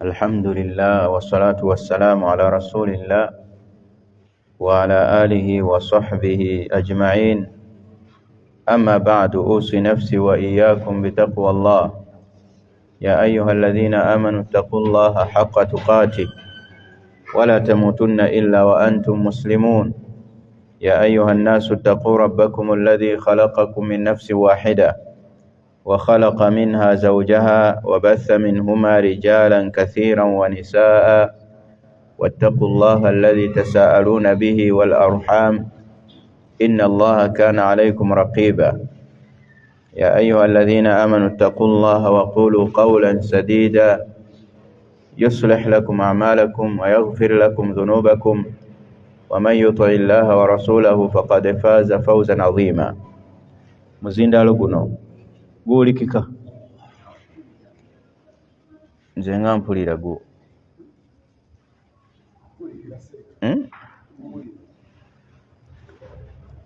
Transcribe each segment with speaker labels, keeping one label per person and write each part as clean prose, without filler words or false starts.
Speaker 1: الحمد لله والصلاة والسلام على رسول الله وعلى آله وصحبه أجمعين. أما بعد، أوصي نفسي وإياكم بتقوى الله. يا أيها الذين آمنوا اتقوا الله حق تقاته ولا تموتن إلا وأنتم مسلمون. يا أيها الناس اتقوا ربكم الذي خلقكم من نفس واحدة وخلق منها زوجها وبث منهما رجالا كثيرا ونساء، واتقوا الله الذي تساءلون به والأرحام إن الله كان عليكم رقيبا. يا أيها الذين آمنوا اتقوا الله وقولوا قولا سديدا يصلح لكم أعمالكم ويغفر لكم ذنوبكم، ومن يطع الله ورسوله فقد فاز فوزا عظيما. Muzindalo guno guwulikika? Nze nga mpulira gu.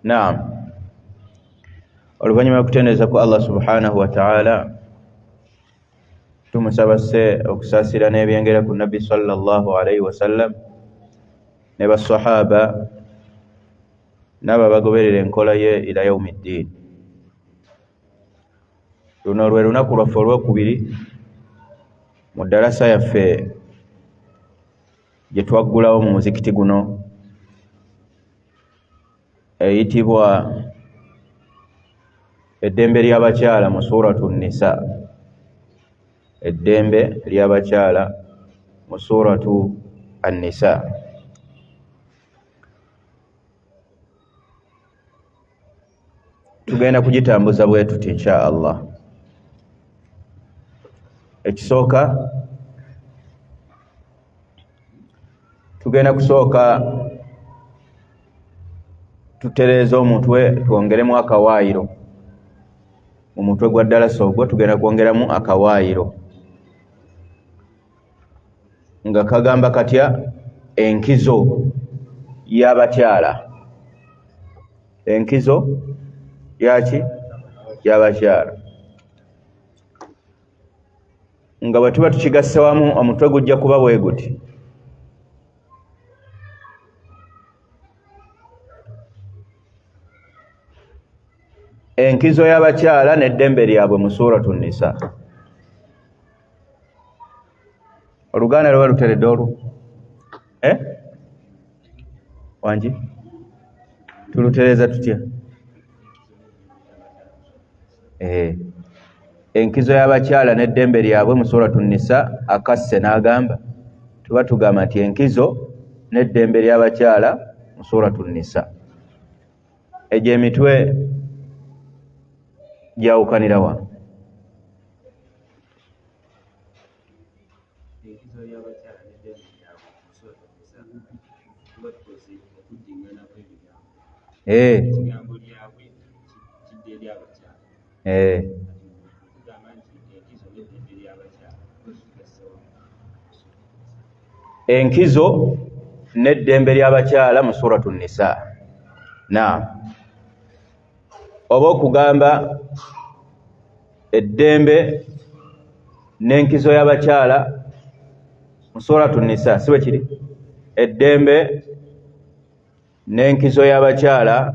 Speaker 1: Naam. Oluvannyuma lw'okutendereza ku Allah subhanahu wa ta'ala, tumusaba sse okusaasira n'ebyengera ku Nabbi sallallahu alaihi wasallam ne basahaba n'abo abagoberera enkola ye ila yaumi ddiini. Luno lwe lunaku lwaffe olwokubiri mu ddalasa yaffe gye twaggulawo mu muzikiti guno eyitibwa Eddembe ly'abakyala mu Suratu Nisa. Eddembe ly'abakyala mu Suratu An-Nisa. Tugenda kugitambuza bwe tuti insha Allah. Ekisooka, tugenda kusooka tutereeze omutwe, twongeremu akawaayiro. Mu mutwe gwa ddalasa ogwo tugenda kwongeramu akawaayiro nga kagamba katya? Enkizo y'abakyala. Enkizo yaki? Y'abakyala. Nga bwe tuba tukigasse wamu, omutwe gujja kuba bwe guti: enkizo y'abakyala n'eddembe lyabwe mu Suratu Nisa. Oluganda luba luteredde olwo? Wangi tulutereeza tutya? Enkizo y'abakyala n'eddembe lyabwe mu Suratu Nisa. Akasse n'agamba, tuba tugamba nti enkizo n'eddembe ly'abakyala mu Suratu Nisa. Egyo emitwe gyawukanira wa?
Speaker 2: Enkizo y'abakyala n'eddembe lyabwe mu Suratu Nisa, tuba tukoze okuddiŋŋana kw'ebigambo. Ekigambo lyabwe kidde eri abakyala. Tugamba nti enkizo n'eddembe ly'abakyala tuba tukigasse wamu.
Speaker 1: Enkizo n'eddembe ly'abakyala mu Suratu Nisa. Naam. Oba okugamba eddembe n'enkizo y'abakyala mu Suratu Nisa, si bwe kiri? Eddembe n'enkizo y'abakyala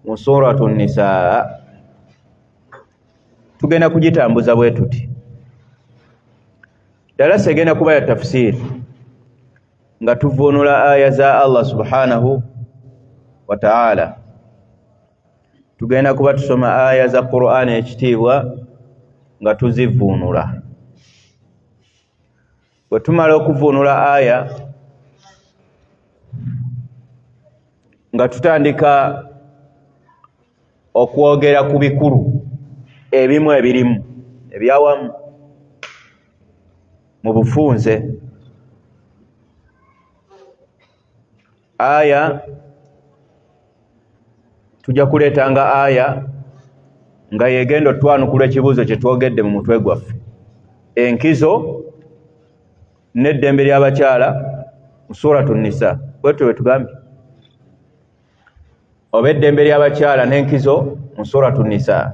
Speaker 1: mu Suratu Nisa. Tugenda kugitambuza bwe tuti. Ddalasa egenda kuba ya tafsiiri nga tuvuunula aya za Allah subhanahu wa ta'ala. Tugenda kuba tusoma aya za Qur'ani ekitiibwa nga tuzivuunula. Bwe tumala okuvuunula aya, nga tutandika okwogera ku bikulu ebimu ebirimu ebyawamu mu bufunze. Aya tujja kuleetanga aya nga yegenda otwanukula ekibuuzo kye twogedde mu mutwe gwaffe: enkizo n'eddembe ly'abakyala mu Suratu Nisa. Bwetyo bwe tugambye, oba eddembe ly'abakyala n'enkizo mu Suratu Nisa.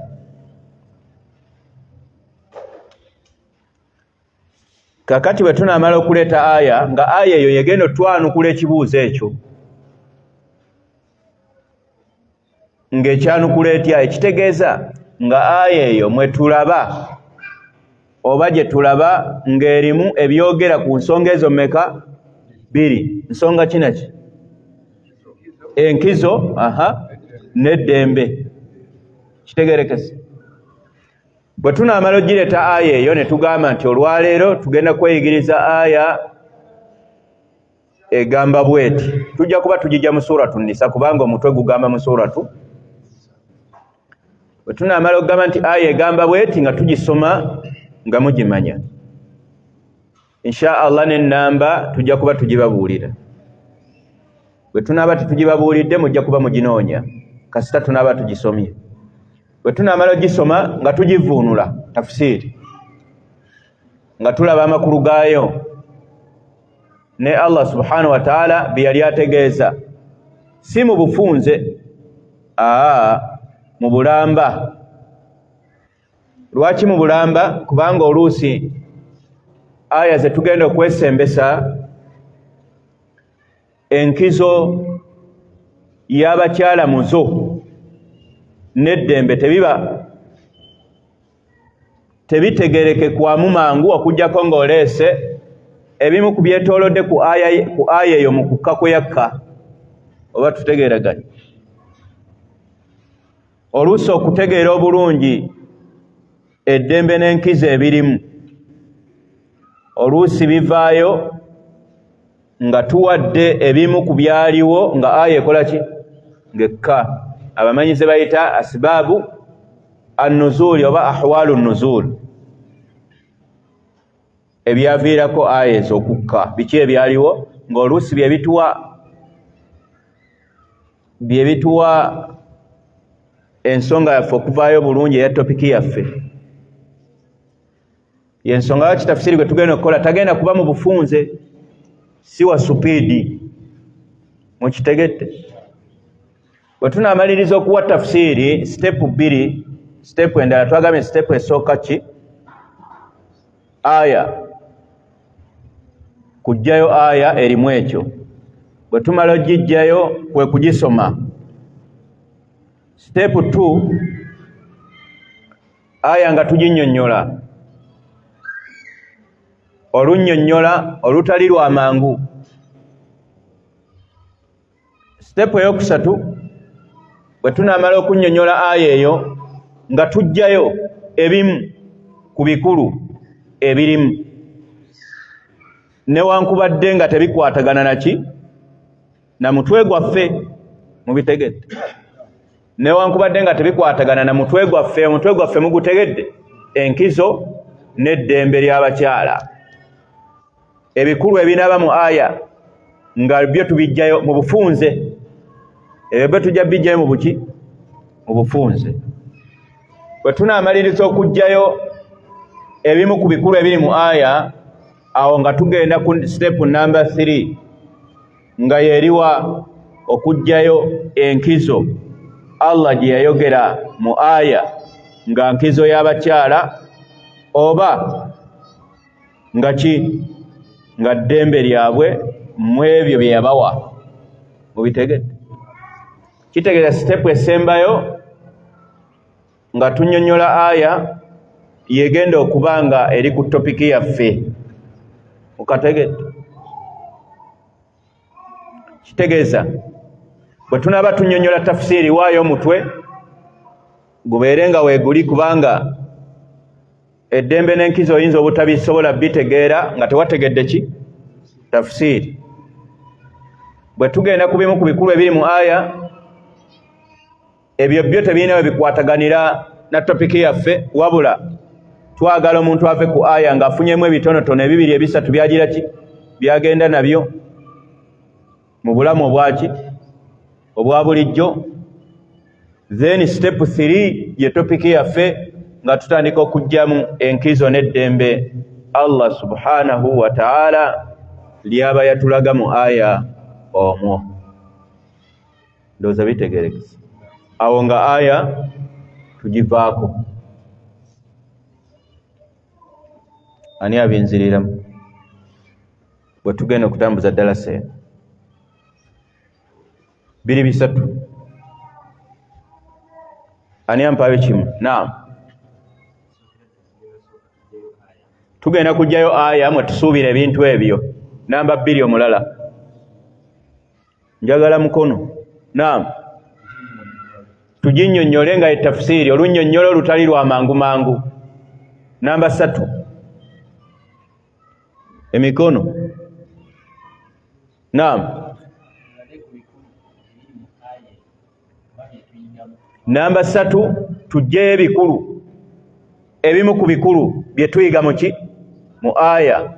Speaker 1: Kakati bwe tunaamala okuleeta aya, nga aya eyo yegenda otwanukula ekibuuzo ekyo, ng'ekyanukula etya? Ekitegeeza nga aya eyo mwe tulaba oba gye tulaba ng'erimu ebyogera ku nsonga ezo mmeka? Bbiri. Nsonga ki naki? Enkizo n'eddembe. Kitegeerekese. Bwe tunaamala ogireeta aya eyo ne tugamba nti olwaleero tugenda kweyigiriza aya egamba bweti, tujja kuba tugijja mu Suratu Nisa kubanga omutwe gugamba mu Suratu. Bwe tunaamala okugamba nti aya egamba bweti, nga tugisoma nga mugimanya, insha Allah n'ennamba tujja kuba tugibabuulira. Bwe tunaaba tetugibabuulidde mujja kuba muginoonya kasita tunaaba tugisomye. Bwe tunaamala ogisoma nga tugivuunula tafsiiri, nga tulaba amakulu gaayo ne Allah subhanahu wa ta'ala bye yali ategeeza, si mu bufunze, mu bulamba. Lwaki mu bulamba? Kubanga oluusi aya ze tugenda okwesembesa enkizo y'abakyala muzo n'eddembe tebiba tebitegerekekwamu mangu okuggyako ng'oleese ebimu ku byetoolodde ku aya eyo mu kukka kwe yakka. Oba tutegeeraganye? Oluusi okutegeera obulungi eddembe n'enkizo ebirimu oluusi bivaayo nga tuwadde ebimu ku byaliwo nga aya ekola ki? Ng'ekka. Abamanyi ze bayita asbaabu an-nuzuuli oba ahwaalu nnuzuul, ebyaviirako aya ezo okukka, biki ebyaliwo, ng'oluusi bye bituwa ensonga yaffe okuvaayo bulungi eya topiki yaffe. Yensonga lwaki tafsiri gwe tugenda okukola tagenda kuba mu bufunze, si wa supiidi. Mukitegedde? Bwe tunaamaliriza okuwa tafsiri sitepu bbiri, sitepu endala twagambye sitepu esooka ki? Aya, kuggyayo aya erimu ekyo. Bwe tumala ogiggyayo kwe kugisoma. Sitepu 2, aya nga tuginnyonnyola olunnyonnyola olutali lwa mangu. Sitepu eyokusatu, bwe tunaamala okunnyonnyola aya eyo nga tuggyayo ebimu ku bikulu ebirimu, newankubadde nga tebikwatagana naki na mutwe gwaffe. Mubitegedde? Newankubadde nga tebikwatagana na mutwe gwaffe, omutwe gwaffe mugutegedde, enkizo n'eddembe ly'abakyala. Ebikulu ebinaaba mu aya nga byo tubiggyayo mu bufunze, ebyo byo tujja biggyayo mu buki? Mu bufunze. Bwe tunaamaliriza okuggyayo ebimu ku bikulu ebiri mu aya, awo nga tugenda ku step number 3 nga yeriwa okuggyayo enkizo Allah gye yayogera mu aya, nga nkizo y'abakyala oba nga ki? Nga ddembe lyabwe mu ebyo bye yabawa. Mubitegedde? Kitegeeza sitepu esembayo nga tunnyonnyola aya yegenda okuba nga eri ku topiki yaffe. Mukategedde? Kitegeeza bwe tunaaba tunnyonnyola tafsiiri, waayo omutwe gubeere nga weeguli, kubanga eddembe n'enkizo oyinza obutabisobola bitegeera nga tewategedde ki? Tafsiiri. Bwe tugenda ku bimu ku bikulu ebiri mu aya, ebyo byo tebirina we bikwataganira na topiki yaffe, wabula twagala omuntu ave ku aya ng'afunyemu ebitonotono ebibiri ebisatu byagira ki? Byagenda nabyo mu bulamu obwaki? Obwa bulijjo. Then step 3 ye topiki yaffe nga tutandika okuggyamu enkizo n'eddembe Allah subhanahu wa ta'ala lyaba yatulaga mu aya omwo. Ndowooza bitegeerekese. Awo nga aya tugivaako. Ani abinziriramu? Bwe tugenda okutambuza ddalasa eno biri bisatu. Ani ampaayo kimu? Naam, tugenda kujjayo aya mwe tusuubira ebintu ebyo. Namba 2 omulala njagala mukono. Naam, tuginnyonnyole nga etafsiiri, olunnyonnyolo olutali lwa mangu mangu. Namba 3 emikono. Naam, namba 3 tujjeyo ebikulu, ebimu ku bikulu bye tuyiga muki mu aya.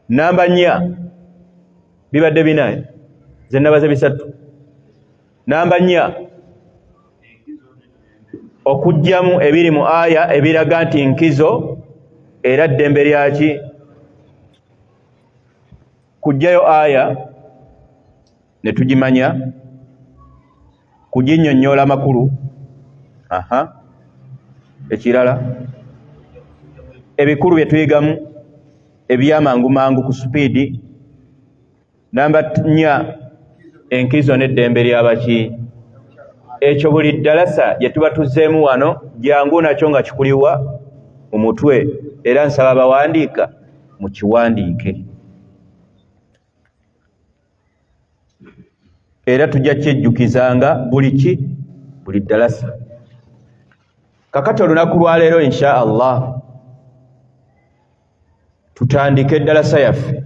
Speaker 1: Namba 4 bibadde bina, ze nabaze bisatu. Namba 4 okugyamu ebiri mu aya ebiraga nti nkizo era ddembe lyaki. Kujjayo aya ne tugimanya, kuginnyonnyola amakulu. Aha, ekirala ebikulu bye tuyigamu ebyamangu mangu ku supiidi. Namba 4 enkizo n'eddembe ly'abaki. Ekyo buli ddalasa gye tuba tuzzeemu wano jangu nakyo nga kikuliwa mu mutwe, era nsaba bawandiika mukiwandiike, era tujja kyejjukizanga buli ki buli ddalasa. Kakati olunaku lwaleero insha Allah tutandike eddalasa yaffe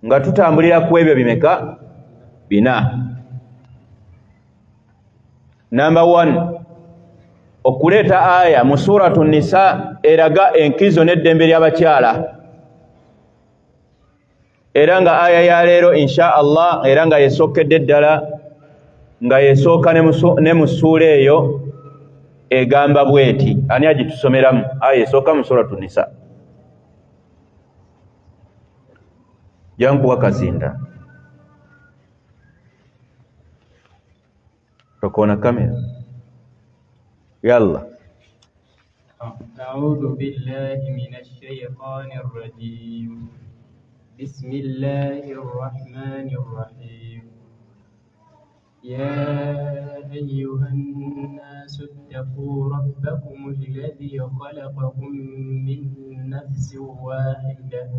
Speaker 1: nga tutambulira ku ebyo bimeka? Bina. Namba 1 okuleeta aya mu suratu Nisa eraga enkizo n'eddembe ly'abakyala, era nga aya ya leero insha Allah era nga yesookedde ddala, nga yesooka ne mu ssuula eyo egamba bweti. Ani agitusomeramu aya esooka mu suratu Nisa? Jankuwa kazinda tokona kamera. Yalla.
Speaker 2: A'udhu billahi minash shaytanir rajim. Bismillahir rahmanir rahim. Ya ayyuhan nasu ittaqu rabbakum alladhi khalaqakum min nafsin wahidah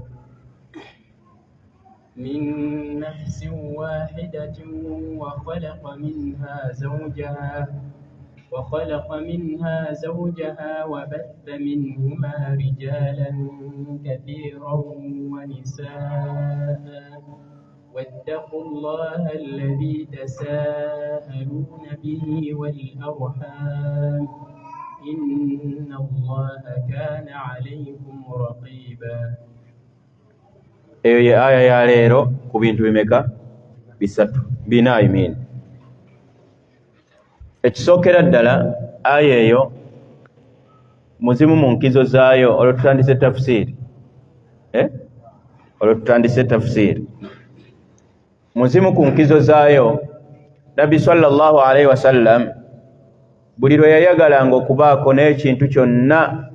Speaker 2: وخلق منها زوجها وبث منهما رجالا كثيرا ونساء واتقوا الله الذي تساءلون به والأرحام إن الله كان عليكم رقيبا.
Speaker 1: Eyo ye aya ya leero ku bintu bimeka? Bisatu, bina. I mean. Ekisookera ddala aya eyo muzimu mu nkizo zaayo olwo tutandise tafsiiri. Olwo tutandise tafsiiri. Muzimu ku nkizo zaayo Nabbi sallallahu alaihi wasallam buli lwe yayagalanga okubaako n'ekintu kyonna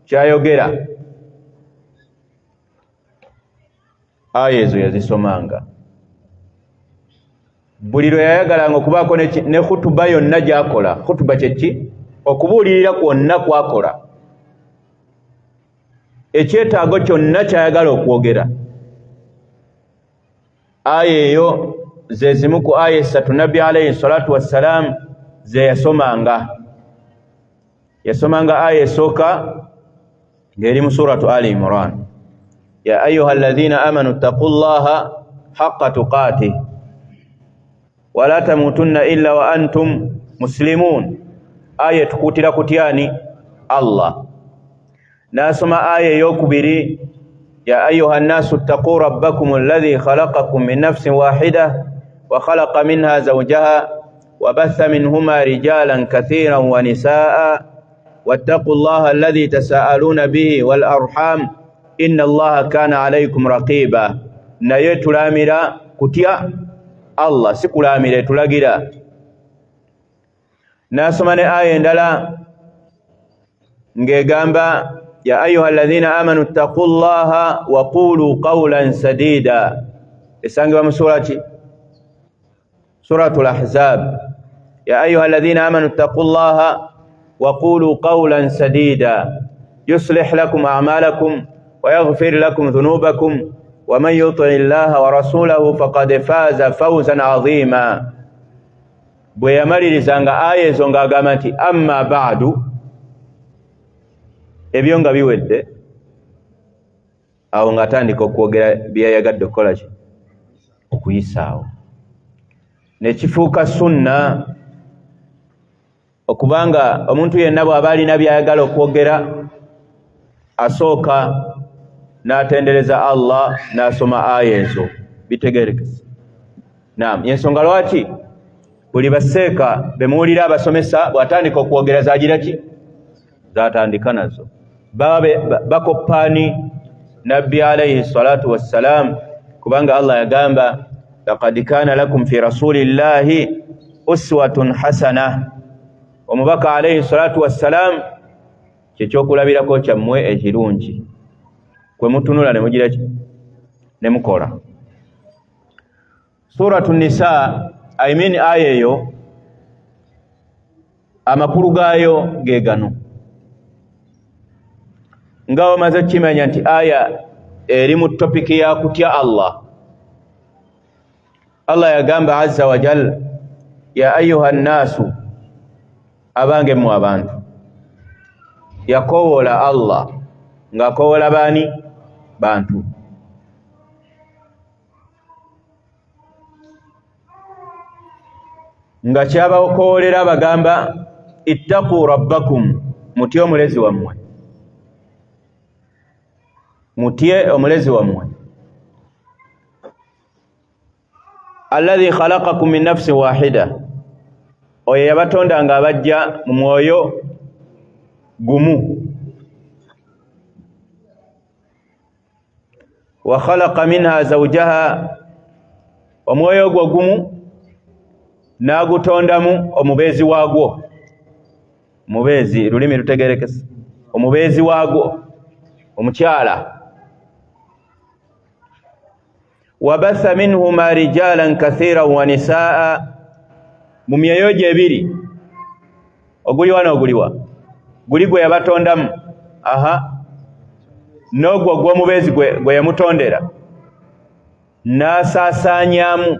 Speaker 1: kyayogera, aya ezo yazisomanga. Buli lwe yayagalanga okubaako ne khutuba yonna gy'akola. Khutuba kye ki? Okubuulirira kwonna kwakola, ekyetaago kyonna kyayagala okwogera. Aya eyo ze zimu ku aya esatu Nabbi alayhi salatu wassalam ze yasomanga. Yasomanga aya esooka ng'eri mu suratu Ali Imran, ya ayuha alladhina amanu ittaqullaha haqqa tuqatih wala tamutunna illa wa antum muslimun. Aya tukuutira kutyani Allah. Nasoma aya eyokubiri, ya ayuha nnasu ittaqu rabbakum alladhi khalaqakum min nafsin wahida wa khalaqa minha zawjaha wa batha minhuma rijalan kathiran wa nisaa wattaqu llaha alladhi tasaaluna bihi wal arham inna allaha kana alaykum raqiba. Naye tulamira kutya Allah, si kulamira, etulagira. Nasoma ne aya endala ng'egamba Ya ayuha alladhina amanu ittaqullaha wa qulu qawlan sadida, esangibwa mu sura ki? Suratul Ahzab. Ya ayuha alladhina amanu ittaqullaha wa qulu qawlan sadida yuslih lakum a'malakum wa yaghfir lakum dhunubakum wa man yuti' illaha wa rasulahu faqad faza fawzan 'azima. Bwe yamalirizanga aya ezo ng'agamba nti amma ba'du, ebyo nga biwedde, awo ng'atandika okwogera byeyayagadde okukola ki? Okuyisaawo. Nekifuuka sunna okubanga omuntu yenna bw'aba alina by'ayagala okwogera asooka n'atendereza Allah n'asoma aya ezo. Bitegeerekese. Naam, yensonga lwaki buli baseeka be muwulira abasomesa bw'atandika okwogera zagira ki? Zatandika nazo. Baba bakoppaani Nabbi alayhi salatu wassalam, kubanga Allah yagamba laqad kana lakum fi rasulillahi uswatun hasana. Omubaka alayhi salatu wassalam kyekyokulabirako kyammwe ekirungi, kwe mutunula ne mugira ki? Ne mukola. Suratu Nisa, I mean aya eyo amakulu gaayo ge gano. Nga omaze okukimanya nti aya eri mu topiki ya kutya Allah. Allah yagamba azza wa jalla, ya ayuha nnaasu, abange mmwe abantu. Yakowoola Allah ng'akowoola baani? Bantu. Nga kyabakowoolera abagamba ittaqu rabbakum, mutye omulezi wammwe, mutye omulezi wammwe, alladhi khalaqakum min nafsin wahida, oyo yabatonda nga abajja mu mwoyo gumu, wa khalaqa minha zawjaha, omwoyo ogwo gumu n'agutondamu omubeezi waagwo. Mubeezi, lulimi lutegerekese, omubeezi waagwo omukyala. Wabatha minhuma rijalan kathiran wa nisaa, mu myoyo gye ebiri, oguliwa n'oguliwa, guli gwe yabatondamu, aha, n'ogwo ogw'omubeezi gwe yamutondera, n'asaasaanyaamu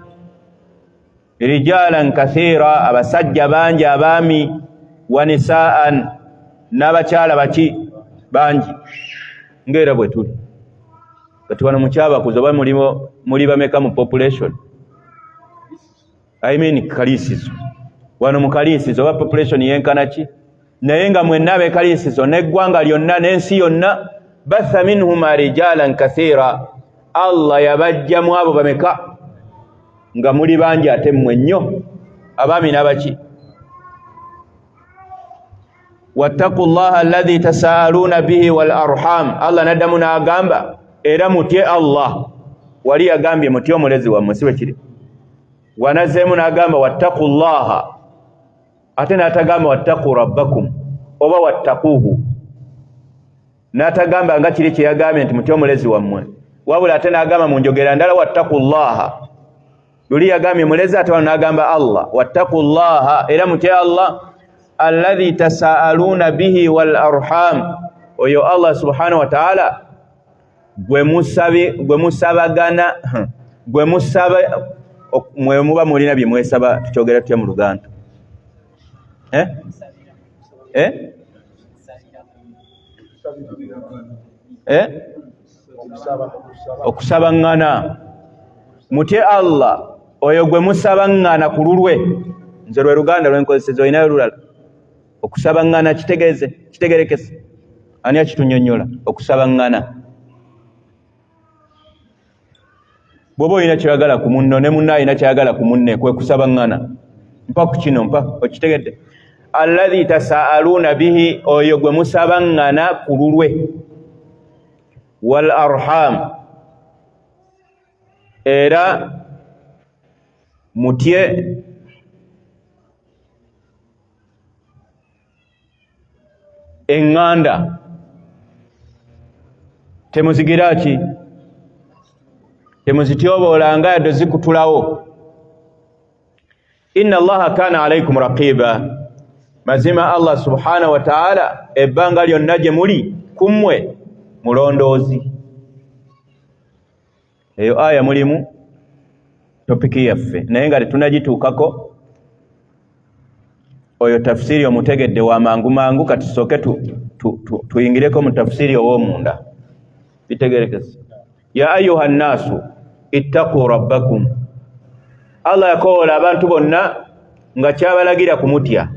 Speaker 1: rijalan kathira, abasajja bangi abaami, wa nisaan, n'abakyala baki? Bangi. Ng'era bwe tuli kati wano mukyabakuza oba muli bameka mu population? I mean Kalisizo. Wano mu Kalisizo oba population yenkana ki? Naye nga mwenna ab'e Kalisizo n'eggwanga lyonna n'ensi yonna, batha minhuma rijalan kathira, Allah yabajjamu abo bameka? Nga muli bangi ate mmwe nnyo, abaami n'abaki. Wattaqu llaha alladhi tasaaluuna bihi wal arham, Allah n'addamu n'agamba era mutye Allah. Wali yagambye mutye omulezi wammwe, si bwe kiri? Wanazzeemu n'agamba wattaqu llaha, ate n'atagamba wattaqu rabbakum oba wattaquuhu, n'atagamba nga kiri kye yagambye nti mutye omulezi wammwe, wabula ate n'agamba mu njogera ndala wattaqu llaha. Luli yagambye mulezi, ate wano n'agamba Allah, wattaqu llaha, era mutye Allah, alladhi tasaaluuna bihi wal arham, oyo Allah subhanahu wa ta'ala gwe musabagana, gwe musaba, mwe muba mulina bye mwesaba. Tukyogera tutya mu Luganda? Eh? Eh? Eh? Okusabaŋŋana. Mutye Allah oyo gwe musabaŋŋana ku lulwe. Nze lwe Luganda lwenkozeseza, olinayo lulala? Okusabaŋŋana kitegeeze, kitegerekese? Ani akitunyonnyola okusabaŋŋana? Bw'oba olina kyoyagala ku munno ne munno alina kyayagala ku munne, kwe kusabaŋŋana. Mpa ku kino, mpa. Okitegedde? Alladhi tasaaluuna bihi, oyo gwe musabaŋŋana ku lulwe, wal arham, era mutye eŋŋanda. Temuzigira ki? Temuzityoboolanga yadde zikutulawo. Inna Allaha kana alaikum raqiba, mazima Allah subhanahu wa ta'ala ebbanga lyonna gye muli kummwe mulondoozi. Eyo aya mulimu topiki yaffe, naye nga tetunagituukako. Oyo tafsiri omutegedde wa mangu mangu, kati tusooke tuyingireko mu tafsiri ow'omunda. Bitegerekese. Ya ayuha nnaasu ittaqu rabbakum, Allah yakowoola abantu bonna nga kyabalagira kumutya.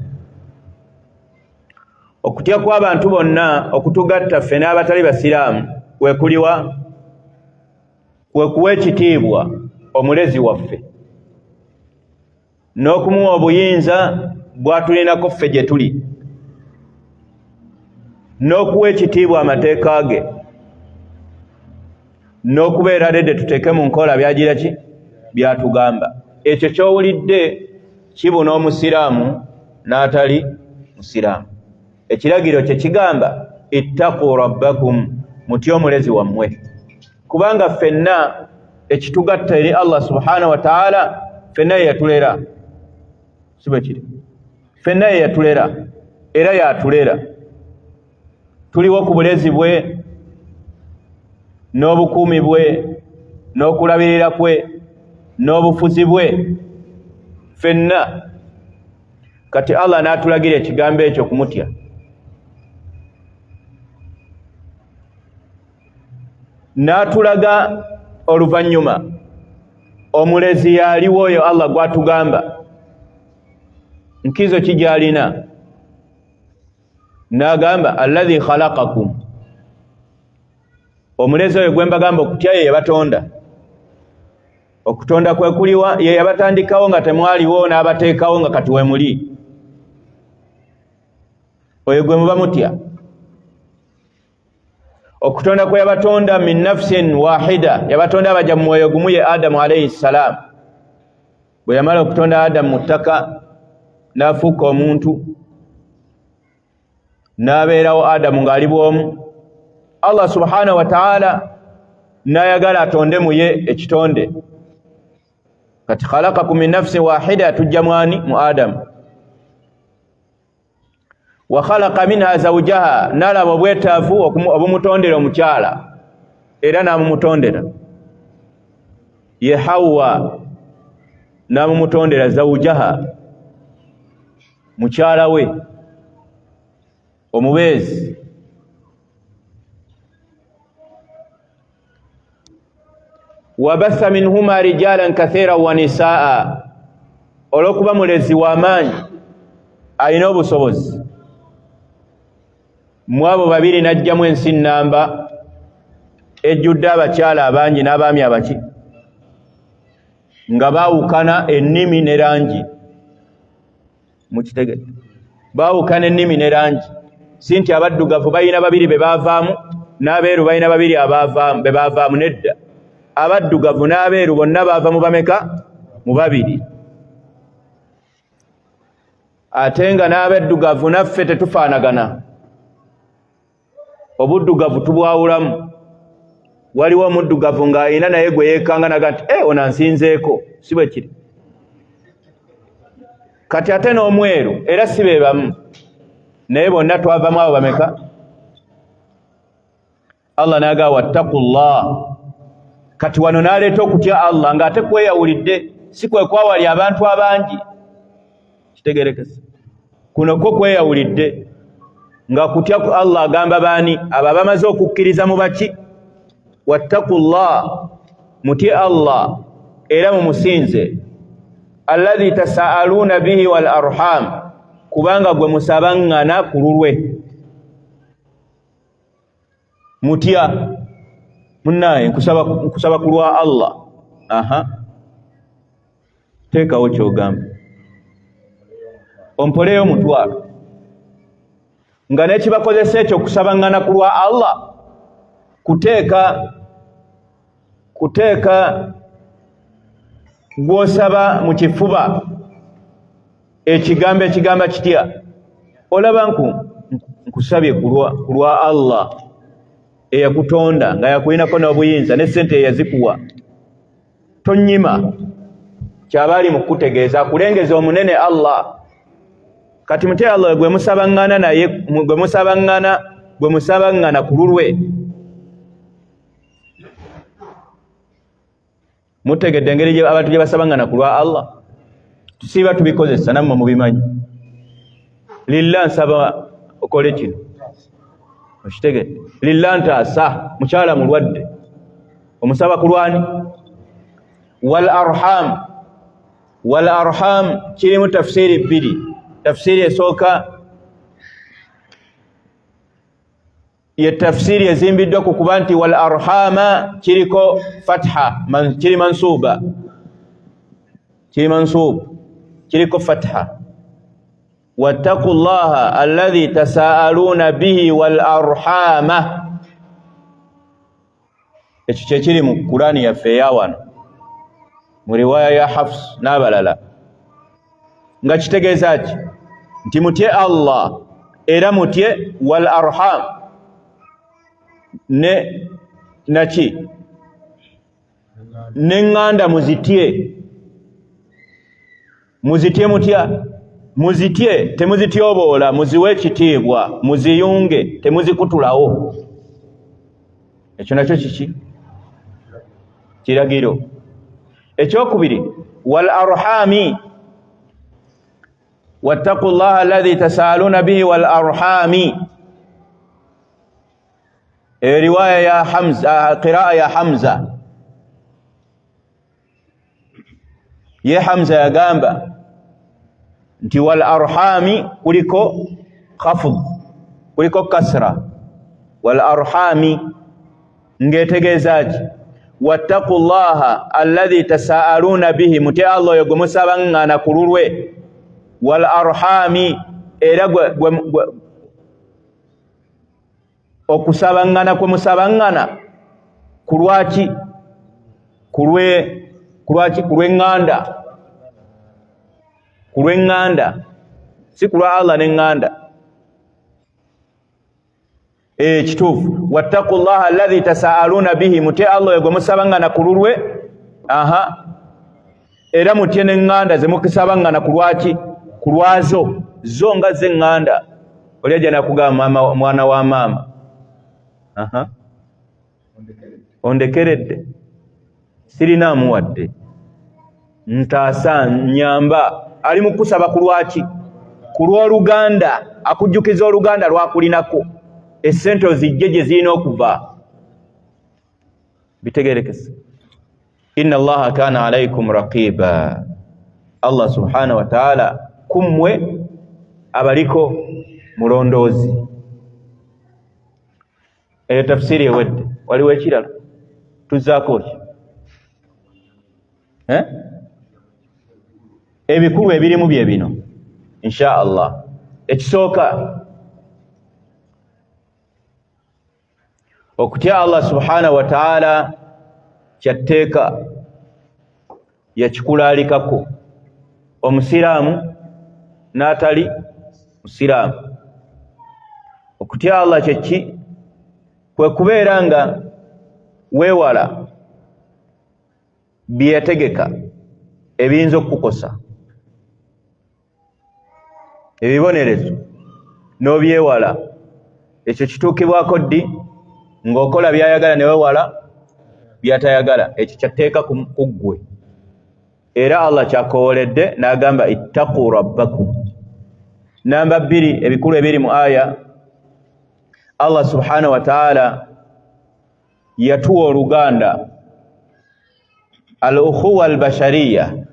Speaker 1: Okutya kw'abantu bonna okutugatta ffe n'abatali basiraamu kwekuliwa kwe kuwa ekitiibwa omulezi waffe n'okumuwa obuyinza bw'atulinako ffe gye tuli, n'okuwa ekitiibwa amateeka ge, n'okubeera redde tuteeke mu nkola byagira ki byatugamba. Ekyo ky'owulidde kibuna omusiraamu n'atali musiraamu. Ekiragiro kye kigamba ittaqu rabbakum, mutye omulezi wammwe, kubanga ffenna ekitugatta eri Allah subhanahu wa ta'ala, ffenna ye yatulera, si bwe kiri? Ffenna ye yatulera era yatulera, tuliwo ku bulezi bwe n'obukuumi bwe n'okulabirira kwe n'obufuzi bwe ffenna. Kati Allah n'atulagira ekigambo ekyo kumutya. N'atulaga oluvannyuma omulezi yaliwo oyo Allah gw'atugamba nkizo ki gy'alina, n'agamba alladhi khalaqakum, omulezi oyo gwe mbagamba okutya ye yabatonda. Okutonda kwe kuliwa ye yabatandikawo nga temwaliwo, n'abateekawo nga kati wemuli. Oyo gwe muba mutya. Okutonda kwe yabatonda min nafsin wahida, yabatonda abajja mu mwoyo gumu, ye Adamu alayhi salam. Bwe yamala okutonda Adamu mu ttaka n'afuuka omuntu, n'abeerawo Adamu ng'ali bw'omu. Allah subhanahu wa ta'ala n'ayagala atonde mu ye ekitonde. Kati khalaqakum min nafsin wahida, tujja mwani mu Adamu. Wa khalaqa minha zawjaha, n'alaba obwetaavu obumutondera omukyala, era n'amumutondera ye Hawa, n'amumutondera zawjaha, mukyala we omubeezi. Wabatha minhuma rijalan kathira wa nisaa, olw'okuba mulezi w'amaanyi alina obusobozi, mu abo babiri n'ajjamu ensi nnamba ejjudde abakyala abangi n'abaami abaki, nga baawukana ennimi ne langi. Mukitegedde? Baawukana ennimi ne langi. Si nti abaddugavu balina babiri be baavaamu n'abeeru balina babiri be baavaamu, nedda. Abaddugavu n'abeeru bonna baava mu bameka? Mu babiri. Ate nga n'abaddugavu naffe tetufaanagana, obuddugavu tubwawulamu. Waliwo omuddugavu ng'alina naye gwe yeekanga naga nti ono ansinzeeko, si bwe kiri? Kati ate n'omweru era si be bamu, naye bonna twavamu abo bameka? Allah n'agamba wattaqullah. Kati wano n'aleeta okutya Allah ng'ate kweyawulidde, si kwe kwawali abantu abangi. Kitegerekese. Kuno kwo kweyawulidde nga kutya ku Allah agamba baani? Abo abamaze okukkiriza mu baki? Wattaqullah, mutye Allah era mumusinze. Alladhi tasaaluna bihi wal arham, kubanga gwe musabaŋŋana ku lulwe. Mutya munnaye, nkusaba ku lwa Allah. Aha, teekawo ky'ogamba, ompoleyo omutwalo. Nga n'ekibakozesa ekyo okusabaŋŋana ku lwa Allah kuteeka gw'osaba mu kifuba ekigambo ekigamba kitya? Olaba nkusabye ku lwa Allah. Eyakutonda nga yakulinako n'obuyinza ne ssente eyazikuwa, tonyima. Kyaba ali mu kukutegeeza, akulengeza omunene Allah. Kati mutye Allah gwe musabaŋŋana naye, gwe musabaŋŋana ku lulwe. Mutegedde engeri abantu gye basabaŋŋana ku lwa Allah? Tusiiba tubikozesa, nammwe mubimanyi. Lillah nsaba okole kino, okitegedde? Lillah ntaasa, mukyala mulwadde, omusaba ku lwani? Wal arham. Wal arham kirimu tafsiri bbiri. Tafsiri esooka ye tafsiri ezimbiddwa ku kuba nti wal arhama kiriko fatha, kiri mansuba, kiri mansub, kiriko fatha. Wattaqu llaha alladhi tasaaluna bihi wal arhama. Ekyo kyekiri mu Kurani yaffe eyawano mu riwaya ya Hafs n'abalala, nga kitegeeza ki? Nti mutye Allah era mutye wal arham ne naki n'eŋŋanda muzitye. Muzitye mutya? Muzitye, temuzityoboola, muziwe ekitiibwa, muziyunge, temuzikutulawo. Ekyo nakyo kiki? Kiragiro. Ekyokubiri, wal arhami, wattaqu llaha alladhi tasaaluna bihi wal arhami. Eyo riwaya ya Hamza, qiraa ya Hamza. Ye Hamza yagamba nti wal arhami kuliko khafd, kuliko kasra. Wal arhami ng'etegeeza ki? Wattaqu llaha alladhi tasaaluna bihi, mutye Allah oyo gwe musabaŋŋana ku lulwe. Wal arhami, era okusabaŋŋana kwe musabaŋŋana ku lwaki? Ku lwaki? Ku lw'eŋŋanda, ku lw'eŋŋanda, si ku lwa Allah n'eŋŋanda. Kituufu. Wattaqu llaha alladhi tasaaluna bihi, mutye Allah oyo gwe musabaŋŋana ku lulwe. Aha, era mutye n'eŋŋanda ze mukisabaŋŋana ku lwaki? Ku lwazo, zo nga z'eŋŋanda. Oli ajja nakugamba mama, mwana wa maama, aha, ondekeredde, sirina amuwadde, ntaasa, nyamba. Ali mu kusaba ku lwaki? Ku lw'oluganda. Akujjukiza oluganda lwakulinako, essente ozijje gye zirina okuva. Bitegerekese. Inna allaha kana alaikum raqiba. Allah subhanahu wa ta'ala kummwe abaliko mulondoozi. Eyo tafsiri ewedde. Waliwo ekirala tuzzaako ki? Ebikulu ebirimu bye bino insha Allah. Ekisooka, okutya Allah subhanahu wa ta'ala kyatteeka, yakikulaalikako omusiraamu n'atali musiraamu. Okutya Allah kyeki? Kwe kubeera nga weewala bye yategeka ebiyinza okukukosa, ebibonerezo n'obyewala. Ekyo kituukibwako ddi? Ng'okola by'ayagala ne weewala by'atayagala. Ekyo kyatteeka ku ggwe. Era Allah kyakoowoledde n'agamba ittaqu rabbakum. Namba bbiri, ebikulu ebiri mu aya, Allah subhanahu wa ta'ala yatuwa oluganda al-ukhuwa al-bashariya,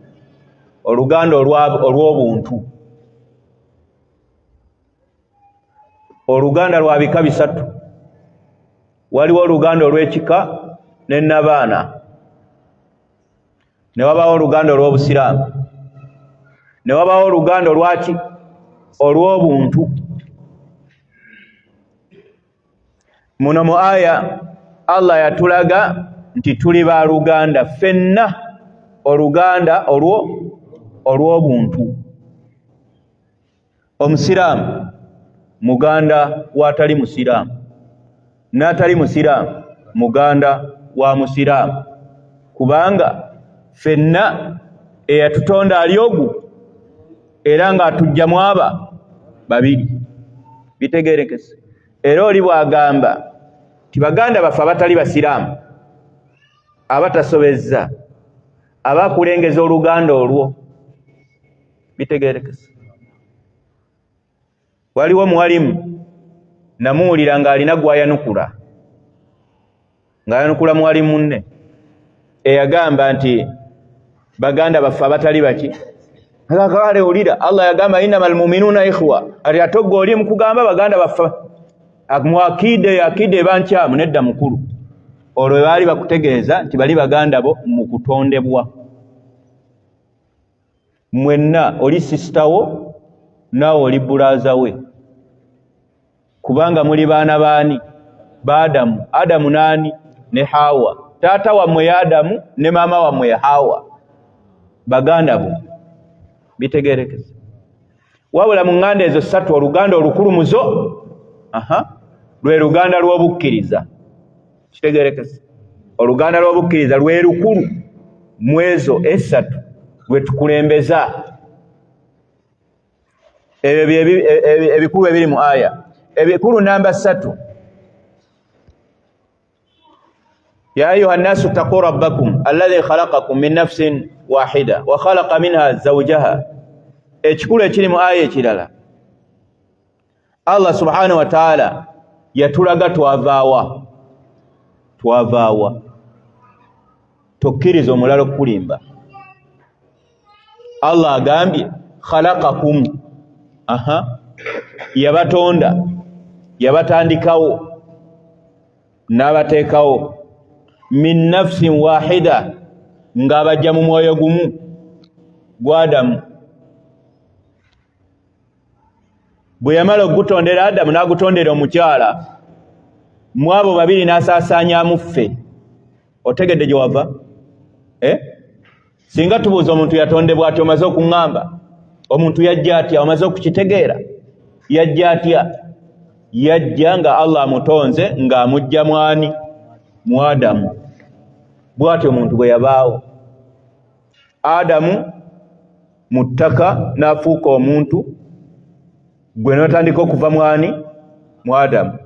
Speaker 1: oluganda olw'obuntu. Oluganda lwa bika bisatu. Waliwo oluganda olw'ekika n'ennabaana, ne wabaawo oluganda olw'obusiraamu, ne wabaawo oluganda olwaki? Olw'obuntu. Muno mu aya Allah yatulaga nti tuli baluganda ffenna, oluganda olw'obuntu. Omusiraamu muganda w'atali musiraamu, N'atali musiraamu muganda wa musiraamu, kubanga ffenna eyatutonda ali ogu era ng'atujjamu aba babiri. Bitegeerekese. Era oli bw'agamba ti baganda baffe abatali basiraamu abatasobezza abakulengeza oluganda olwo. Bitegeerekese. Waliwo muwalimu namuwulira ng'alina gw'ayanukula, ng'ayanukula muwalimu munne eyagamba nti baganda baffe abatali baki. Kale wulira, Allah yagamba innamal mu'minuuna ikhwa, ati ate gwe oli mukugamba baganda baffe mwakide akide eba nkyamu. Nedda mukulu, olwo baali bakutegeeza nti bali baganda bo mu kutondebwa. Mwenna oli sisita wo naawe oli bulaaza we, kubanga muli baana baani? Ba Adamu. Adamu naani? Ne Hawa. Taata wammwe ye Adamu ne maama wammwe ye Hawa, baganda bo. Bitegeerekese. Wabula mu ŋŋanda ezo ssatu oluganda olukulu muzo lwe luganda lw'obukkiriza. Kitegeerekese. Oluganda lw'obukkiriza lwe lukulu mu ezo essatu lwe tukulembeza. Ebyo bye ebikulu ebiri mu aya. Ebikulu namba 3, ya ayuha nnasu ttaquu rabbakum alladhi khalaqakum min nafsin wahida wa khalaqa minha zawjaha. Ekikulu ekiri mu aya ekirala, Allah subhanahu wa ta'ala yatulaga twavaawa. Twavaawa. Tokkiriza omulala okukulimba. Allah agambye khalaqakum, yabatonda, yabatandikawo n'abateekawo, min nafsin wahida, ng'abajja mu mwoyo gumu gwa Adamu. Bwe yamala okugutondera Adamu n'agutondera omukyala, mu abo babiri n'asaasaanyaamu ffe. Otegedde gye wava? Singa tubuuza omuntu yatondebwa atya, omaze okuŋŋamba omuntu yajja atya, omaze okukitegeera yajja atya? Yajja nga Allah amutonze ng'amujja mwani? Mu Adamu. Bw'atyo omuntu bwe yabaawo. Adamu mu ttaka n'afuuka omuntu, gwe n'otandika okuva mwani? Mu Adamu.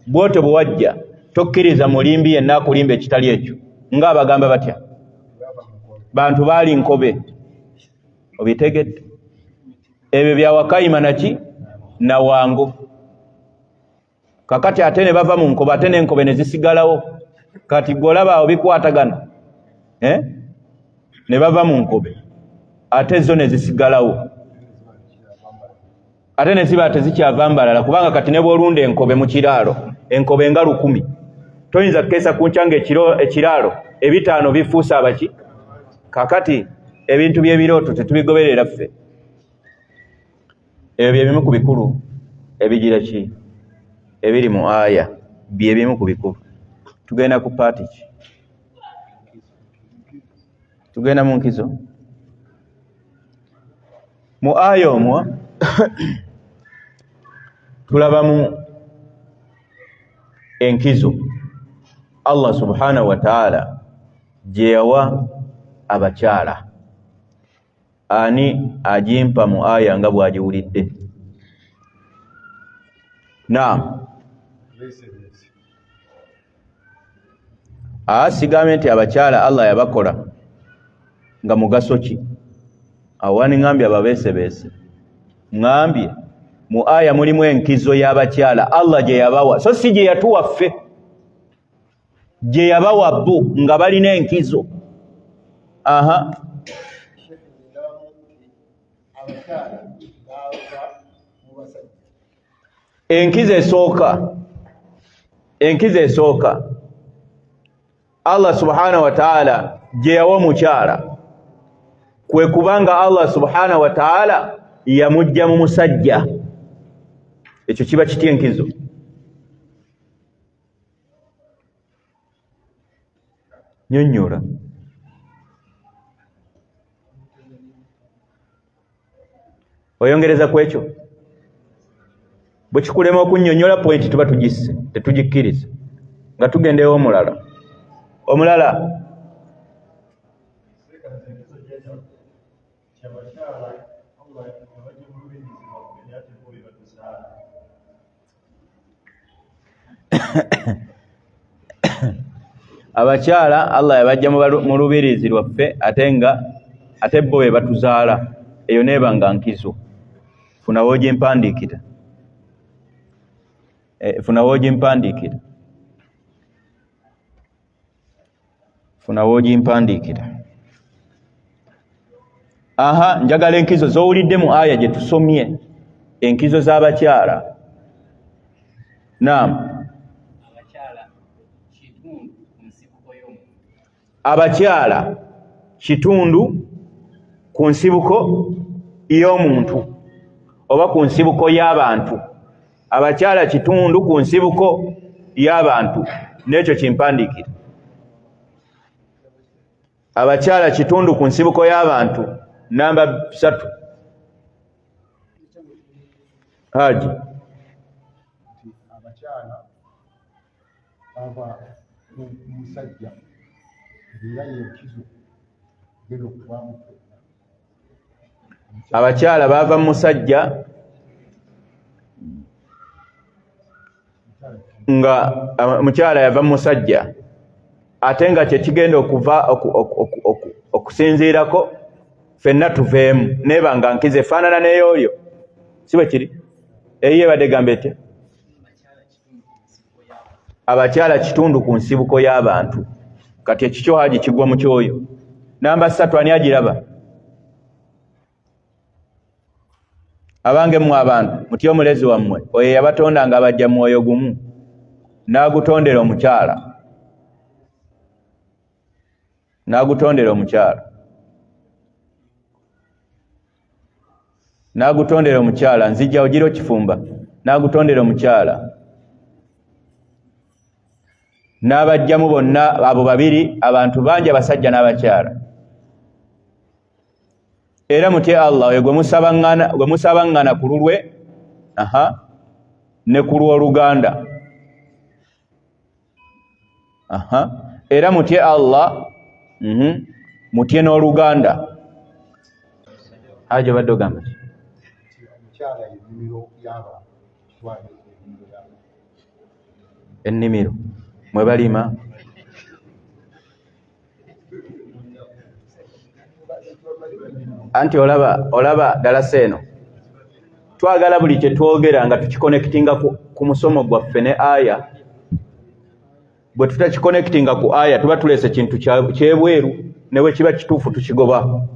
Speaker 1: Bw'otyo bwe wajja, tokkiriza mulimbi yenna akulimba ekitali ekyo. Ng'abagamba batya? Bantu baali nkobe. Obitegedde? Ebyo bya Wakayima naki? Na Wango. Kakati ate ne bava mu nkobe, ate n'enkobe ne zisigalawo. Kati gw'olaba awo bikwatagana. Ne bava mu nkobe ate zo ne zisigalawo, ate ne ziba tezikyava mbalala, kubanga kati ne bw'olunda enkobe mu kiraalo, enkobe nga 1000, toyinza kukeesa ku nkya ng'ekiraalo 5 bifuuse abaki. Kakati ebintu by'ebirooto tetubigoberera ffe. Ebyo bye bimu ku bikulu ebigira ki ebiri mu aya, bye bimu ku bikulu. Tugenda ku paati ki? Tugenda mu nkizo. Mu aya omwo tulabamu enkizo Allah subhanahu wa ta'ala gye yawa abakyala. Ani agimpa mu aya nga bw'agiwulidde? Naam. Sigambye nti abakyala Allah yabakola nga mugaso ki? Awani ŋŋambye ababeesebeese. Ŋŋambye mu aya mulimu enkizo y'abakyala Allah gye yabawa, so si gye yatuwa ffe, gye yabawa bo nga balina enkizo. Enkizo esooka, enkizo esooka Allah subhanahu wa ta'ala gye yawa omukyala kwe kubanga Allah subhanahu wa ta'ala yamujja mu musajja. Ekyo kiba kitya enkizo? Nnyonnyola. Oyongereza ku ekyo? Bwe kikulema okunnyonnyola pointi tuba tugisse, tetugikkiriza. Nga tugendewo omulala. Omulala. Abakyala Allah yabajja mu lubirizi lwaffe ate nga ate bo be batuzaala, eyo neeba nga nkizo. Funa w'ogimpandiikira. Funa w'ogimpandiikira. Funa w'ogimpandiikira. Aha, njagala enkizo z'owulidde mu aya gye tusomye, enkizo z'abakyala. Naam. Abakyala kitundu ku nsibuko y'omuntu oba ku nsibuko y'abantu. Abakyala kitundu ku nsibuko y'abantu, n'ekyo kimpandiikira. Abakyala kitundu ku nsibuko y'abantu. Namba 3. Haji.
Speaker 3: Abakyala bava ku musajja era y'enkizo egenda okuvaamu ffenna.
Speaker 1: Abakyala bava mu musajja nga mukyala yava mu musajja ate nga kye kigenda okuva okusinziirako ffenna tuveemu, neeba nga nkizo efaanana n'ey'oyo. Si bwe kiri? Eyiye badde gamba etya? Abakyala kitundu ku nsibuko y'abantu. Kati ekikyo Haji kigwa mu kyoyo. Namba 3 ani agiraba? Abange mmwe abantu, mutye omulezi wammwe oyo yabatonda nga abajja mwoyo gumu n'agutondera omukyala. N'agutondera omukyala. N'agutondera omukyala, nzijja ogira okifumba. N'agutondera omukyala. N'abajjamu bonna abo babiri, abantu bangi abasajja n'abakyala. Era mutye Allah oyo gwe musabaŋŋana ku lulwe, aha, ne ku lw'oluganda. Aha, era mutye Allah, mutye n'oluganda. Haji obadde ogamba ki?
Speaker 3: Omukyala ennimiro y'abantu.
Speaker 1: Ennimiro mwe balima. Anti olaba ddalasa eno twagala buli kye twogera nga tukikonectinga ku musomo gwaffe ne aya. Bwe tutakikonectinga ku aya tuba tuleese kintu kyebweru, ne bwe kiba kituufu tukigoba.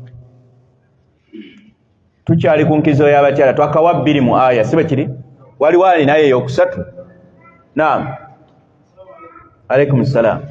Speaker 1: Tukyali ku nkizo y'abakyala, twakawa 2 mu aya, si bwe kiri? Waliwo alinayo ey'okusatu? Naam. Alaikum salaam.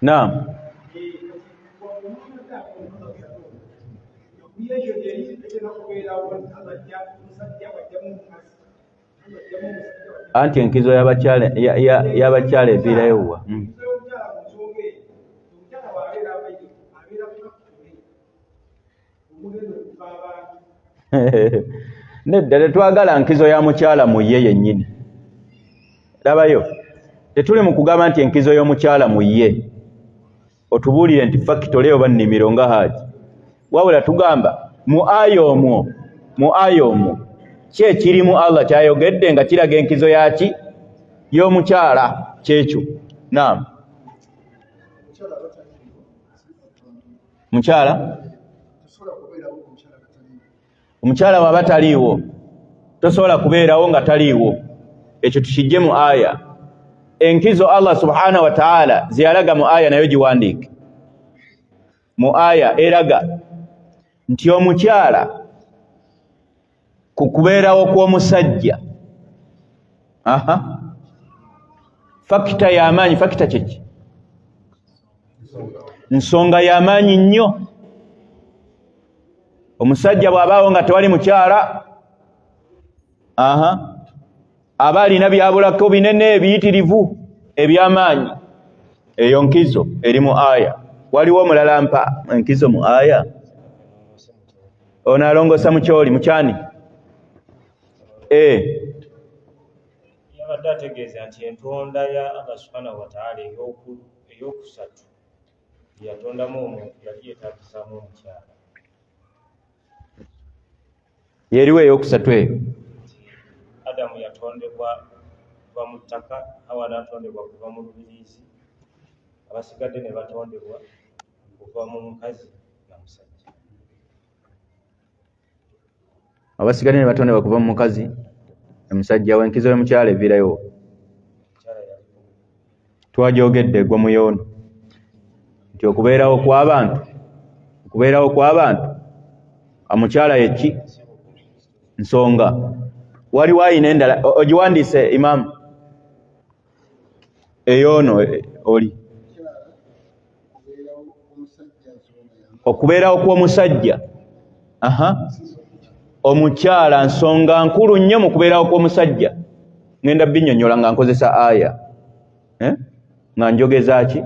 Speaker 1: Naam. Anti enkizo y'abakyala eviirayo wa? Nedda, tetwagala nkizo ya mukyala mu ye yennyini. Labayo, tetuli mu kugamba nti enkizo y'omukyala mu ye otubuulire nti fakitole oba nnimiro nga Haji. Wabula tugamba mu aya omwo ki ekirimu Allah kyayogedde nga kiraga enkizo yaki y'omukyala kyekyo. Naam. Mukyala? Omukyala bw'aba taliiwo tosobola kubeerawo nga taliiwo. Ekyo tukijje mu aya. Enkizo Allah subhanahu wa ta'ala ziyalaga mu aya nayo giwandiike. Mu aya eraga nti omukyala ku kubeerawo kw'omusajja, aha, Fakita y'amaanyi. Fakita kyeki? Nsonga y'amaanyi nnyo. Omusajja bw'abaawo nga tewali mukyala, aha, aba alina byabulako binene ebiyitirivu eby'amaanyi. Eyo nkizo eri mu aya. Waliwo omulala mpa enkizo mu aya. Ono alongosa mukyoli mukyani.
Speaker 2: Yabadde ategeeza nti entonda ya Allah subhanahu wa ta'ala eyokusatu yatondamu omuntu yali yeetaagisaamu omukyala.
Speaker 1: Yeriwo eyokusatu eyo.
Speaker 2: Adamu yatondebwa kuva mu ttaka, Hawa n'atondebwa kuva mu lubiriizi, abasigadde ne batondebwa kuva mu mukazi na musajja.
Speaker 1: Abasigadde ne batondebwa kuva mu mukazi na musajja. W'enkizo y'omukyala eviirayo. Twagyogedde egwa mu yoono nti okubeerawo kw'abantu, okubeerawo kw'abantu omukyala ye ki? Nsonga. Waliwo ayina endala ogiwandiise imaamu eyoono oli okubeerawo kw'omusajja. Aha, omukyala nsonga nkulu nnyo mu kubeerawo kw'omusajja. Ngenda binnyonnyola nga nkozesa aya, nga njogeza ki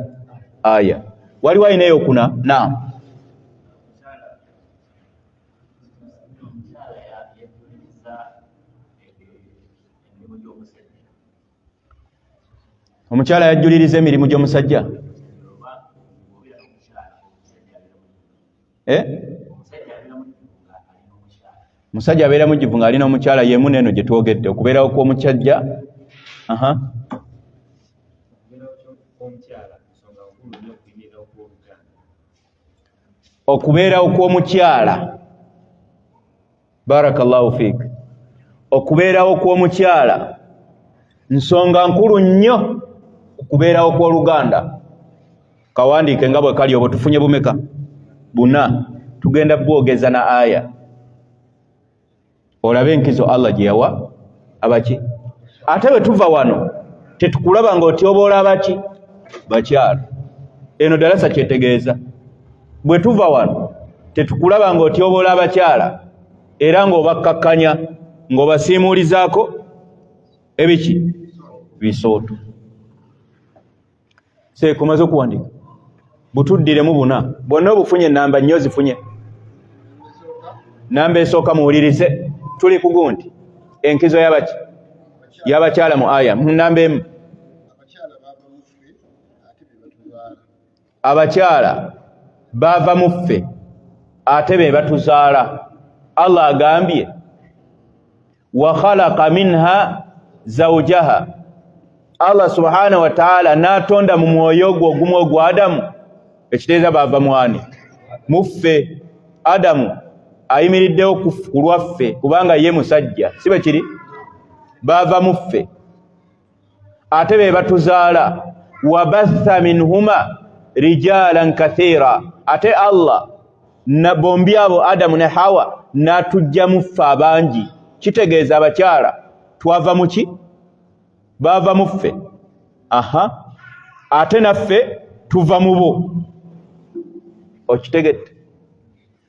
Speaker 1: aya. Waliwo ayina eyokuna. Naam. Omukyala yajjuliriza emirimu gy'omusajja. Musajja abeera mujjuvu ng'alina omukyala y'emu n'eno gye twogedde, okubeerawo kw'omusajja. Aha, okubeerawo kw'omukyala. Barakallahu fiik. Okubeerawo kw'omukyala nsonga nkulu nnyo ku kubeerawo kw'oluganda. Kawandiike nga bwe kali obwo. Tufunye bumeka? Buna. Tugenda bwogeza na aya olabe enkizo Allah gye yawa abaki. Ate bwe tuva wano tetukulaba ng'otyoboola abaki bakyala. Eno dalasa kyetegeeza. Bwe tuva wano tetukulaba ng'otyoboola abakyala era ng'obakkakkanya ng'obasiimuulizaako ebiki bisooto. Seeko omaze okuwandiika? Butuddiremu buna bwonna obufunye. Namba nnyo zifunye. Namba esooka muwulirize, tuli ku gundi enkizo y'abaki y'abakyala mu aya. Namba emu, abakyala baava mu ffe ate be batuzaala. Allah agambye wa khalaqa minha zawjaha. Allah subhanahu wa ta'ala n'atonda mu mwoyo gwo ogumu ogwa Adamu, ekitegeeza baava mwani muffe. Adamu ayimiriddewo ku lwaffe kubanga ye musajja, si bwe kiri? Baava muffe ate be batuzaala. Wabatha minhuma rijalan kathira, ate Allah na bombi abo Adamu ne Hawa n'atujja muffe abangi. Kitegeeza abakyala twava muki? Baava muffe. Aha, ate naffe tuva mu bo. Okitegedde?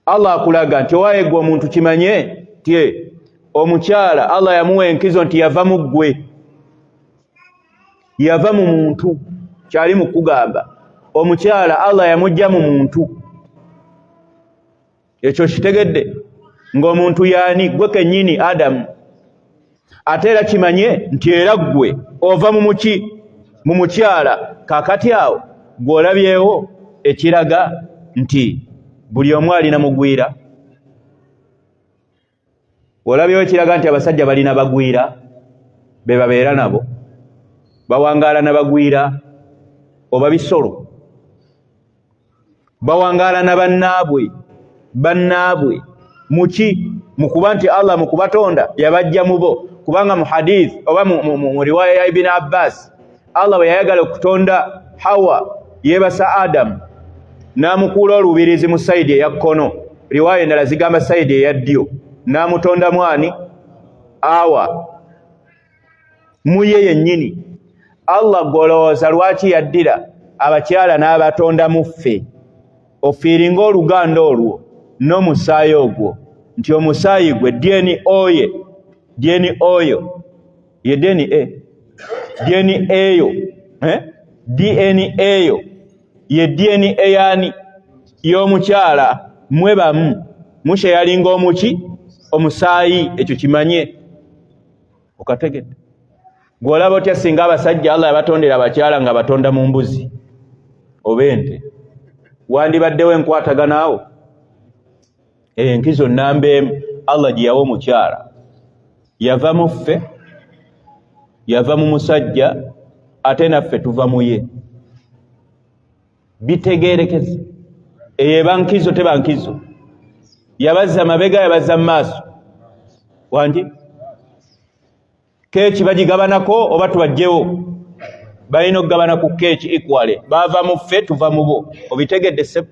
Speaker 1: Allah akulaga nti owaaye gwe omuntu kimanye tye omukyala Allah yamuwa enkizo nti yava mu ggwe, yava mu muntu. Kyali mu kugamba omukyala Allah yamujja mu muntu. Ekyo kitegedde ng'omuntu yaani? Gwe kennyini Adamu. Ate era kimanye nti era ggwe ova mu muki? Mu mukyala. Kaakati awo gw'olabyewo ekiraga nti buli omu alina mugwira. Olabyewo ekiraga nti abasajja balina bagwira be babeera nabo, bawangaala na bagwira oba bisolo, bawangaala na bannaabwe. Bannaabwe muki? Mu kuba nti Allah mu kubatonda yabajja mu bo. Kubanga mu hadith oba mu riwaya ya Ibn Abbas, Allah bwe yayagala okutonda Hawa yeebasa Adamu n'amukuula olubirizi mu sayidi eya kkono, riwaya endala zigamba sayidi eya ddyo, n'amutonda mwani awa mu ye yennyini. Allah gw'olowooza lwaki yaddira abakyala n'abatonda mu ffe? Ofiiringa oluganda olwo n'omusaayi ogwo nti omusaayi gwe DNA ye, DNA oyo ye DNA, DNA eyo, DNA eyo ye DNA yani y'omukyala. Mwe bamu mushe yalinga omuki omusaayi, ekyo kimanye okategedde. Gw'olaba otya singa abasajja Allah yabatondera abakyala nga batonda mu mbuzi oba ente, wandibaddewo enkwatagana awo? Enkizo namba emu Allah gye yawa omukyala yava mu ffe, yava mu musajja, ate naffe tuva mu ye. Bitegeerekeza eyo eba nkizo, teba nkizo? Yabazza mabega, yabazza mu maaso. Wangi keeki bagigabanako oba tubajjewo? Balina okugabana ku keeki equally. Baava mu ffe, tuva mu bo. Obitegedde ssebo?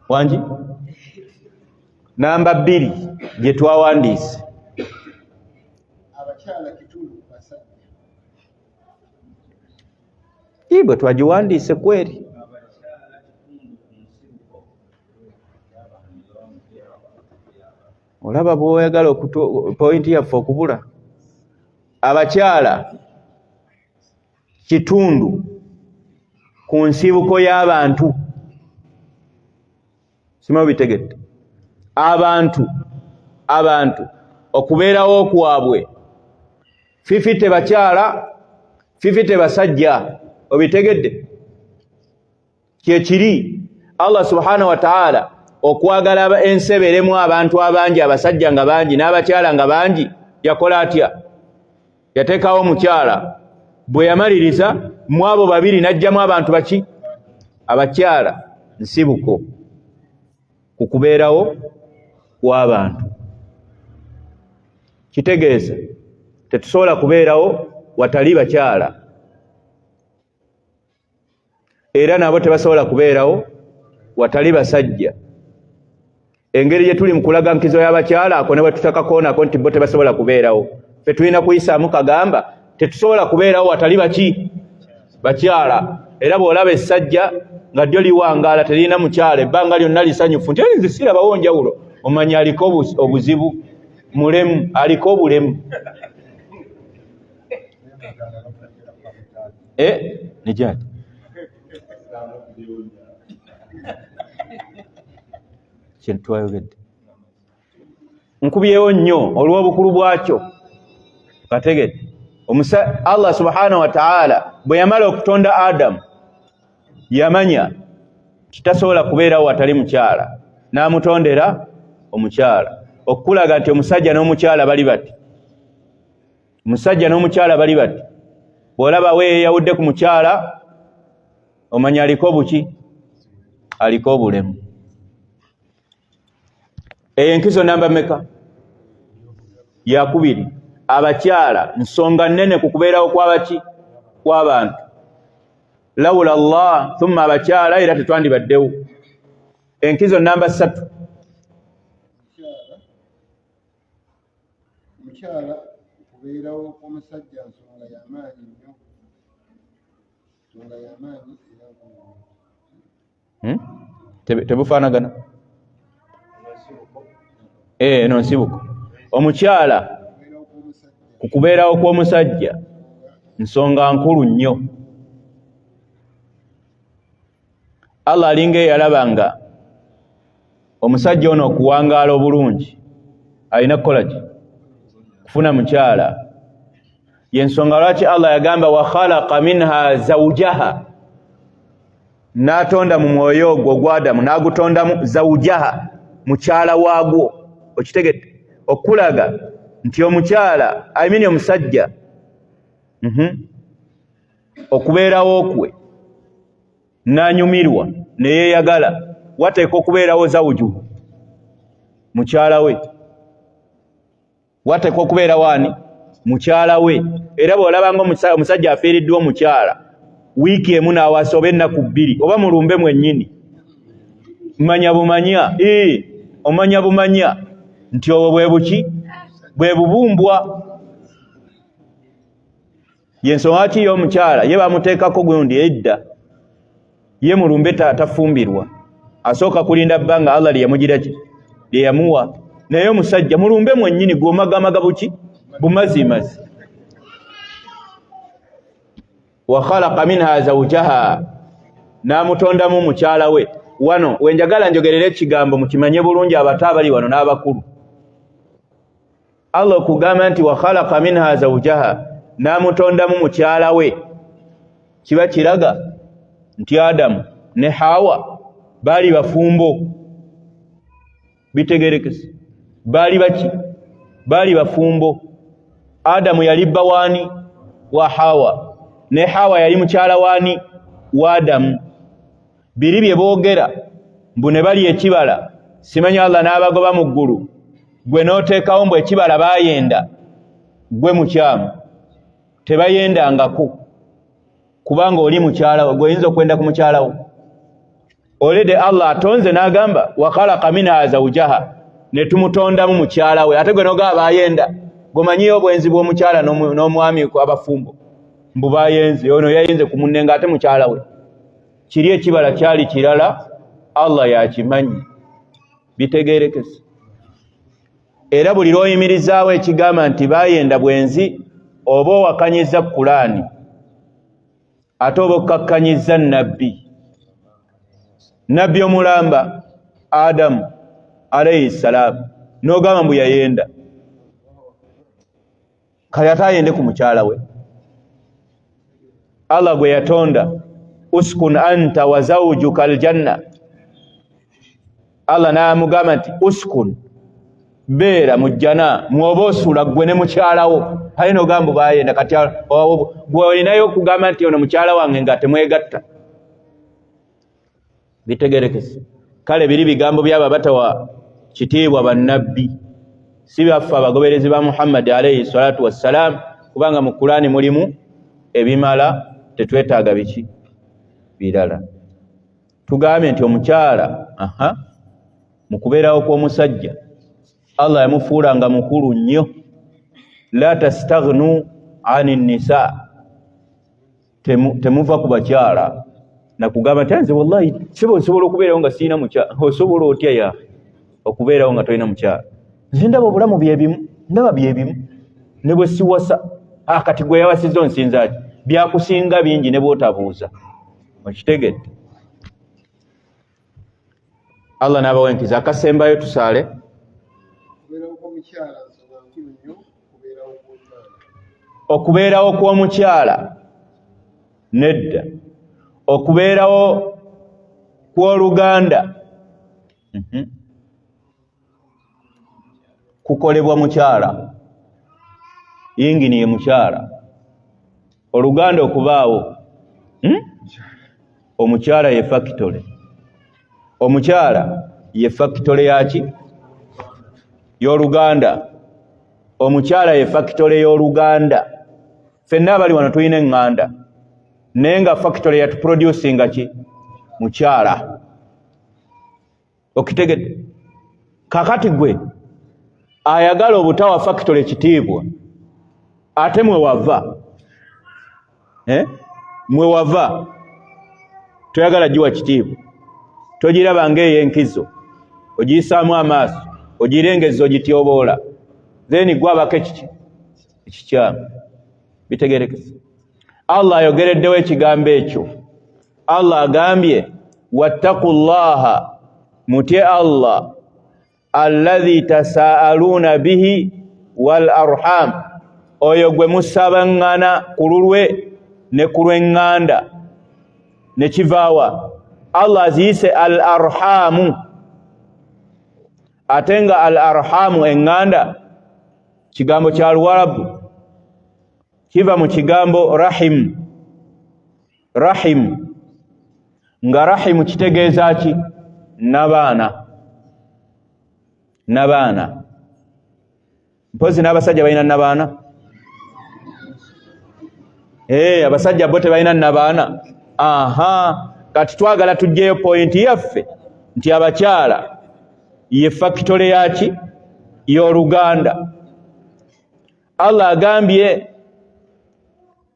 Speaker 1: Wangi namba 2 gye twawandiise,
Speaker 3: abakyala kitundu ku basajja.
Speaker 1: Bwe twagiwandiise kweri olaba bw'oyagala pointi yaffe okubula. Abakyala kitundu ku nsibuko y'abantu. Simanyi bitegedde. Abantu okubeerawo kwabwe 50 bakyala, 50 basajja. Obitegedde? Kyekiri Allah subhanahu wa ta'ala okwagala ensi ebeeremu abantu abangi, abasajja nga bangi n'abakyala nga bangi, yakola atya? Yateekawo omukyala. Bwe yamaliriza mu abo babiri n'aggyamu abantu baki? Abakyala. Nsibuko ku kubeerawo kw'abantu. Kitegeeza tetusobola kubeerawo watali bakyala, era nabo tebasobola kubeerawo watali basajja. Engeri gye tuli mu kulaga nkizo y'abakyala ako ne bwe tutakakoonako nti bo tebasobola kubeerawo, ffe tulina kuyisaamu kagamba tetusobola kubeerawo watali baki? Bakyala. Era bw'olaba essajja nga ddyo liwangaala teririna mukyala ebbanga lyonna lisanyufu nti nze sirabawo njawulo, omanya aliko obuzibu, mulemu, aliko obulemu. Nejati kyentwayogedde nkubyewo nnyo olw'obukulu bwakyo. Kategedde Allah subhanahu wa ta'ala bwe yamala okutonda Adamu yamanya kitasobola kubeerawo atali mukyala, n'amutondera omukyala okukulaga nti omusajja n'omukyala bali bati, omusajja n'omukyala bali bati. Bw'olaba we yeyawudde ku mukyala omanya aliko buki? Aliko obulemu. Eyo enkizo namba meka? Yakubiri. Abakyala nsonga nnene ku kubeerawo kw'abaki? Kw'abantu. Lawula Allah thumma abakyala era tetwandibaddewo. Enkizo namba 3.
Speaker 3: Omukyala okubeerawo kw'omusajja nsonga y'amaanyi nnyo. Nsonga y'amaanyi era nkulu
Speaker 1: nnyo. Tebufaanagana? Eno nsibuko. Omukyala ku kubeerawo kw'omusajja nsonga nkulu nnyo. Allah alinga eyalaba nga omusajja ono okuwangaala obulungi alina kukola ki? Kufuna mukyala. Yensonga lwaki Allah yagamba wa khalaqa minha zawjaha, n'atonda mu mwoyo ogwo ogwa Adamu n'agutondamu zawjaha, mukyala waagwo. Okitegedde? Okulaga nti omukyala, I mean omusajja, okubeerawo kwe n'anyumirwa ne yeeyagala, wateeka okubeerawo zawujuhu, mukyala we. Wateeka okubeerawo ani? Mukyala we. Era bw'olaba nga omusajja afiiriddwa omukyala wiiki emu n'awasa oba ennaku 2 oba mulumbe mwennyini, manya bumanya, omanya bumanya nti obwo bwe buki? Bwe bubumbwa. Yensonga ki y'omukyala ye bamuteekako gundi edda, ye mulumbe tafumbirwa, asooka kulinda bbanga Allah lyeyamugira ki lyeyamuwa. Naye omusajja mulumbe mwennyini gwomagamaga buki bumazimazi. Wa khalaqa minha zawjaha, n'amutondamu mukyala we. Wano wenjagala njogerere ekigambo mukimanye bulungi abato abali wano n'abakulu. Allah okugamba nti wa khalaqa minha zawjaha, n'amutondamu mukyala we, kiba kiraga nti Adamu ne Hawa baali bafumbo. Bitegerekese, baali baki? Baali bafumbo. Adamu yali bba waani? Wa Hawa. Ne Hawa yali mukyala waani? Wa Adamu. Biri bye boogera mbu ne bali ekibala, simanyi Allah n'abagoba mu ggulu, gwe n'oteekawo mbu ekibala baayenda, gwe mukyamu. Tebayendangako, kubanga oli mukyala we, gwe oyinza okwenda ku mukyala wo. Olede Allah atonze n'agamba wa khalaqa minha zawjaha, ne tumutondamu mukyala we, ate gwe n'ogamba bayenda. Gwemanyiyo obwenzi bw'omukyala n'omwami abafumbo mbu bayenze, ono yayenze ku munne ng'ate mukyala we. Kiri ekibala kyali kirala, Allah yakimanyi. Bitegerekese. Era buli lw'oyimirizaawo ekigamba nti bayenda bwenzi, oba owakanyizza Kulaani, ate oba okkakkanyizza Nabbi. Nabbi omulamba Adamu alayhi salaamu, n'ogamba mbu yayenda. Kale ate ayende ku mukyala we Allah gwe yatonda, uskun anta wa zawjuka aljanna. Allah n'amugamba nti uskun, beera mu jjana mwoba osula ggwe ne mukyalawo. Aye n'ogamba bayenda. Kati gwe olinayo okugamba nti ono mukyala wange nga temwegatta. Bitegerekese. Kale biri bigambo byaba batawa kitiibwa bannabbi, si baffe abagoberezi ba Muhammadi alayhi salatu wassalam, kubanga mu Kulaani mulimu ebimala, tetwetaaga biki birala. Tugambye nti omukyala mu kubeerawo kw'omusajja Allah yamufuula nga mukulu nnyo. La tastaghnu ani nisa, temuva ku bakyala nakugamba nti nze wallahi siba osobola okubeerawo nga sirina mukyala. Osobola otya ya okubeerawo nga tolina mukyala? Nze ndaba obulamu byebimu, ndaba byebimu ne bwe siwasa. Kati gwe yawasizza onsinza ki? Byakusinga bingi ne bw'otabuuza. Okitegedde? Allah n'abawa enkizo. Akasembayo tusaale. Okubeerawo kw'omukyala nedda, okubeerawo kw'oluganda kukolebwa mukyala. Yingini ye mukyala. Oluganda okubaawo omukyala ye fakitole. Omukyala ye fakitole yaki? Y'oluganda. Omukyala ye fakitole y'oluganda. Ffenna abali wano tulina eŋŋanda, naye nga fakitole yatuproducinga ki? Mukyala. Okitegedde? Kakati gwe ayagala obutawa fakitole kitiibwa, ate mwe wava mwe wava toyagala giwa kitiibwa, togiraba ng'ey'enkizo, ogiyisaamu amaaso, ogirengeza, ogityoboola, then gwe abako ekiki ekikyamu. Bitegerekese. Allah ayogereddewo ekigambo ekyo. Allah agambye wattaqullaha, mutye Allah, alladhi tasaaluuna bihi wal arham, oyo gwe musabaŋŋana ku lulwe ne ku lw'eŋŋanda. Ne kivaawa Allah aziyise al arhamu, ate nga al arhamu eŋŋanda kigambo kya Luwarabu, kiva mu kigambo rahim. Rahim, nga rahimu kitegeeza ki? Nabaana. Nabaana mpozi n'abasajja balina nabaana. Abasajja bo tebalina nabaana. Aha, kati twagala tuggyeyo pointi yaffe nti abakyala ye fakitole yaki? Y'oluganda. Allah agambye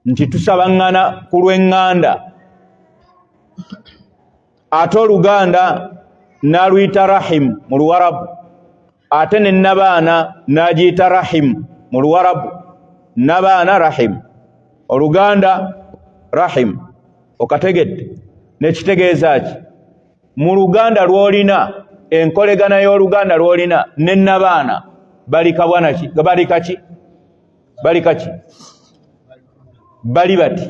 Speaker 1: Nti tusabaŋŋana ku lw'eŋŋanda, ate oluganda n'aluyita rahim mu Luwarabu, ate ne nabaana n'agiyita rahim mu Luwarabu. Nabaana rahim, oluganda rahim. Okategedde? Nekitegeeza ki? Mu luganda lw'olina, enkolegana y'oluganda lw'olina ne nabaana bali kabwana ki? Bali kaki? Bali kaki? Bali bati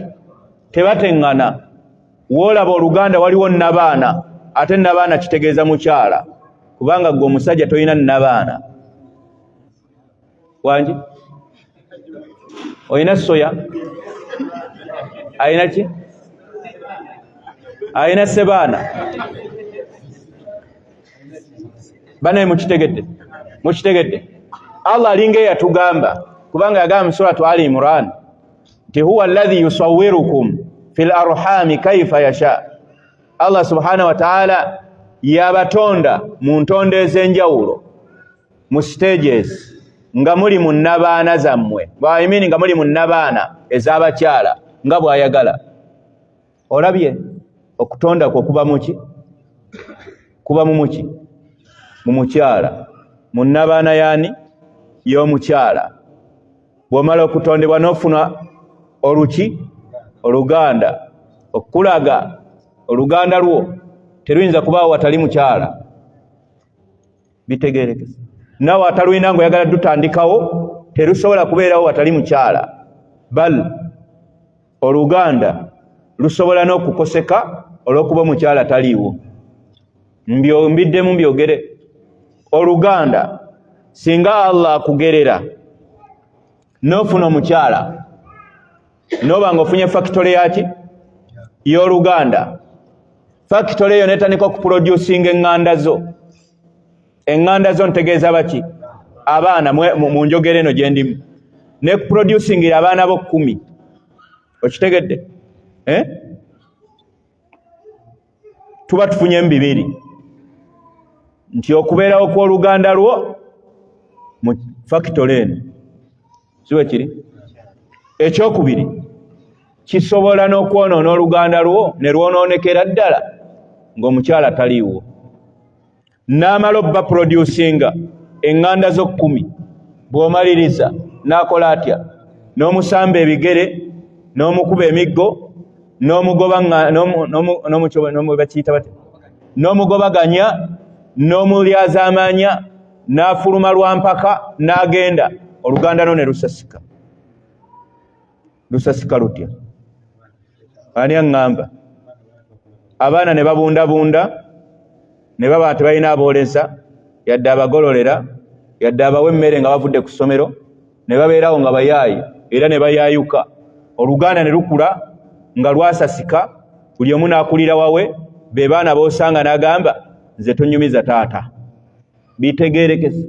Speaker 1: tebateŋŋana. Woolaba oluganda waliwo nabaana, ate nabaana kitegeeza mukyala, kubanga gwe omusajja tolina nabaana. Wangi olina soya, alina ki? Alina sebaana. Banaye mukitegedde? Mukitegedde? Allah alinga eyatugamba, kubanga yagamba mu Suratu Ali Imran nti huwa alladhi yusawirukum fil arhami kaifa yasha. Allah subhanahu wa ta'ala yabatonda mu ntonda ez'enjawulo, mu stages, nga muli mu nnabaana zammwe, I mean nga muli mu nnabaana ez'abakyala nga bw'ayagala. Olabye okutonda kwo kuba muki? Kuba mu muki? Mu mukyala, mu nnabaana yaani y'omukyala. Bw'omala okutondebwa n'ofuna oluki? Oluganda. Okulaga oluganda lwo teruyinza kubaawo watali mukyala. Bitegeerekesa. Naawe atalulina ng'oyagala dutandikawo, terusobola kubeerawo watali mukyala. Bal oluganda lusobola n'okukoseka olw'okuba omukyala taliiwo. Mbiddemu mbyogere. Oluganda singa Allah akugerera n'ofuna omukyala, n'oba ng'ofunye fakitole yaki? Y'oluganda. Fakitole eyo netandika okuproducinga eŋŋanda zo. Eŋŋanda zo ntegeeza baki? Abaana. Mu njogera eno gye ndimu, nekuproducingira abaana bo 10. Okitegedde? Eh? Tuba tufunyemu bibiri, nti okubeerawo kw'oluganda lwo mu fakitole eno si bwe kiri. Ekyokubiri, kisobola n'okwonoona oluganda lwo ne lwonoonekera ddala ng'omukyala taliiwo. N'amala obba producinga eŋŋanda zo 10, bw'omaliriza n'akola atya? N'omusamba ebigere, n'omukuba emiggo, n'omugoba, bakiyita batya? N'omugobaganya, n'omulyazaamaanya, n'afuluma lwampaka n'agenda, oluganda lwo ne lusasika. Lusasika lutya? Ani aŋŋamba? Abaana ne babundabunda, ne baba tebalina abooleza, yadde abagololera, yadde abawa emmere nga bavudde ku ssomero, ne babeerawo nga bayaayi era ne bayaayuka. Oluganda ne lukula nga lwasasika, buli omu n'akulira wawe. Be baana b'osanga n'agamba nze tonyumiza taata. Bitegeerekese.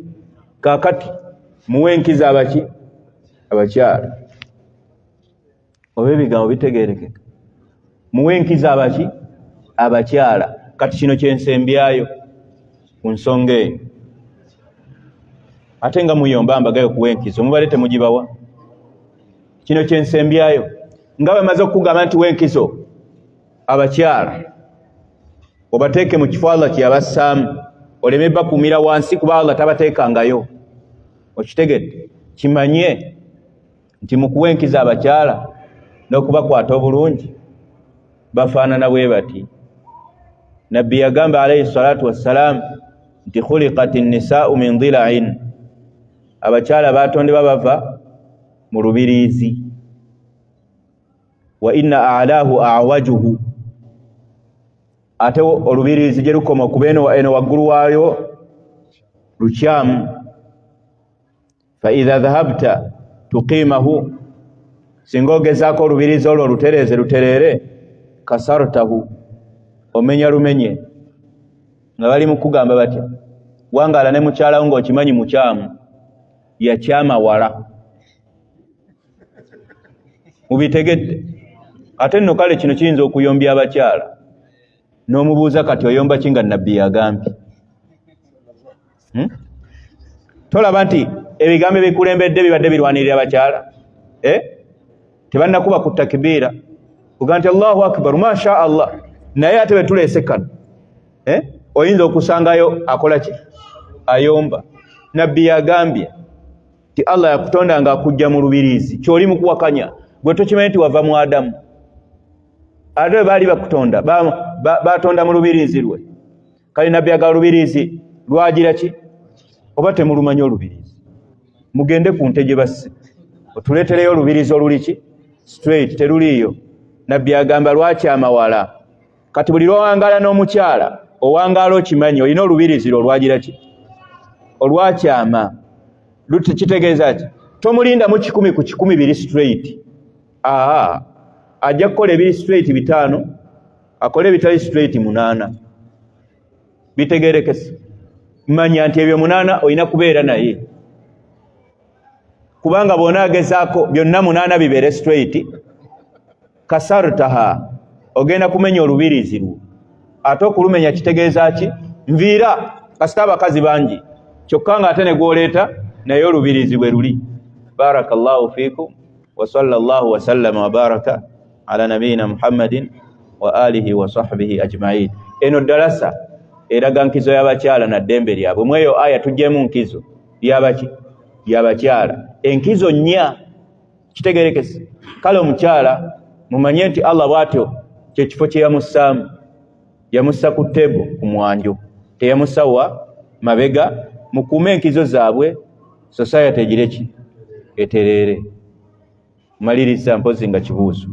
Speaker 1: Kaakati muwe enkizo abaki? Abakyala. Oba ebigambo bitegeerekeka? Muwe enkizo abaki? Abakyala. Kati kino kyensembyayo ku nsonga eyo. Ate nga muyomba mbagayo kuwa enkizo, mubadde temugibawa. Kino kyensembyayo, nga bwe maze okukugamba nti wenkizo abakyala obateeke mu kifo Allah kye yabassaamu, oleme bakuumira wansi, kuba Allah tabateekangayo. Okitegedde? Kimanye nti mu kuwa enkizo abakyala n'okubakwata obulungi bafaanana bwe bati. Nabbi yagamba alayhi salatu wassalam nti khuliqat nnisaau min dhila'in, abakyala batondebwa bava mu lubiriizi, wa inna a'lahu a'wajuhu, ate olubiriizi gye lukoma okuba eno, eno waggulu waayo lukyamu. Fa idha dhahabta tuqimahu, singa ogezaako olubiriizi olwo olutereeze lutereere, kasartahu, omenya lumenye. Nga bali mu kugamba batya? Wangaala ne mukyalawo ng'okimanyi mukyamu, yakyama wala. Mubitegedde? Ate nno kale kino kiyinza okuyombya abakyala, n'omubuuza kati oyomba ki nga nabbi yagambye? Tolaba nti ebigambo ebikulembedde bibadde birwanirira abakyala, eh? Tebannakuba ku takibiira kuga nti Allahu akbar masha Allah, naye ate betuleese kano oyinza okusangayo akola ki? Ayomba. Nabbi yagambye nti Allah yakutonda nga akujja mu lubiriizi, kyoli mukuwakanya gwe tokimanyi nti wava mu Adamu. Ate bwe baali bakutonda batonda mu lubiriizi lwe. Kale nabbi agala lubiriizi lwagira ki? Oba temulumanyi olubiriizi? Mugende ku nte gye basse otuleetereyo olubiriizi oluli ki? Straight, teruliiyo. Nabbi agamba lwaki amawala. Kati buli lw'owangaala n'omukyala owangaala okimanyi olina olubiriizi lwo olwagira ki? Olwakyama. Kitegeeza ki? Tomulindamu 100 ku 100 biri straight. Aa, ajja kukola ebiri straight 5, akole ebitali straight 8. Bitegerekese. Manya nti ebyo 8 olina kubeera naye, kubanga bw'onaagezaako byonna 8 bibeere straight, kasartaha, ogenda kumenya olubiriizi lwo. Ate okulumenya kitegeeza ki? Nviira kasita abakazi bangi, kyokka ng'ate ne gw'oleeta naye olubiriizi bwe luli. Barakallahu fiikum wa sallallahu wa sallama wa baraka ala nabiyina Muhammadin wa alihi wa sahbihi ajma'in. Eno ddalasa eraga nkizo y'abakyala na ddembe lyabwe. Mweyo aya tuggyemu nkizo y'abaki? Y'abakyala. Enkizo 4. Kitegerekese. Kale omukyala mumanye nti Allah bw'atyo kyekifo kye yamussaamu. Yamussa ku tebo ku mwanjo, teyamussa wa mabega. Mukuume enkizo zaabwe, society egire ki? Etereere. Maliriza mpozi nga kibuuzo.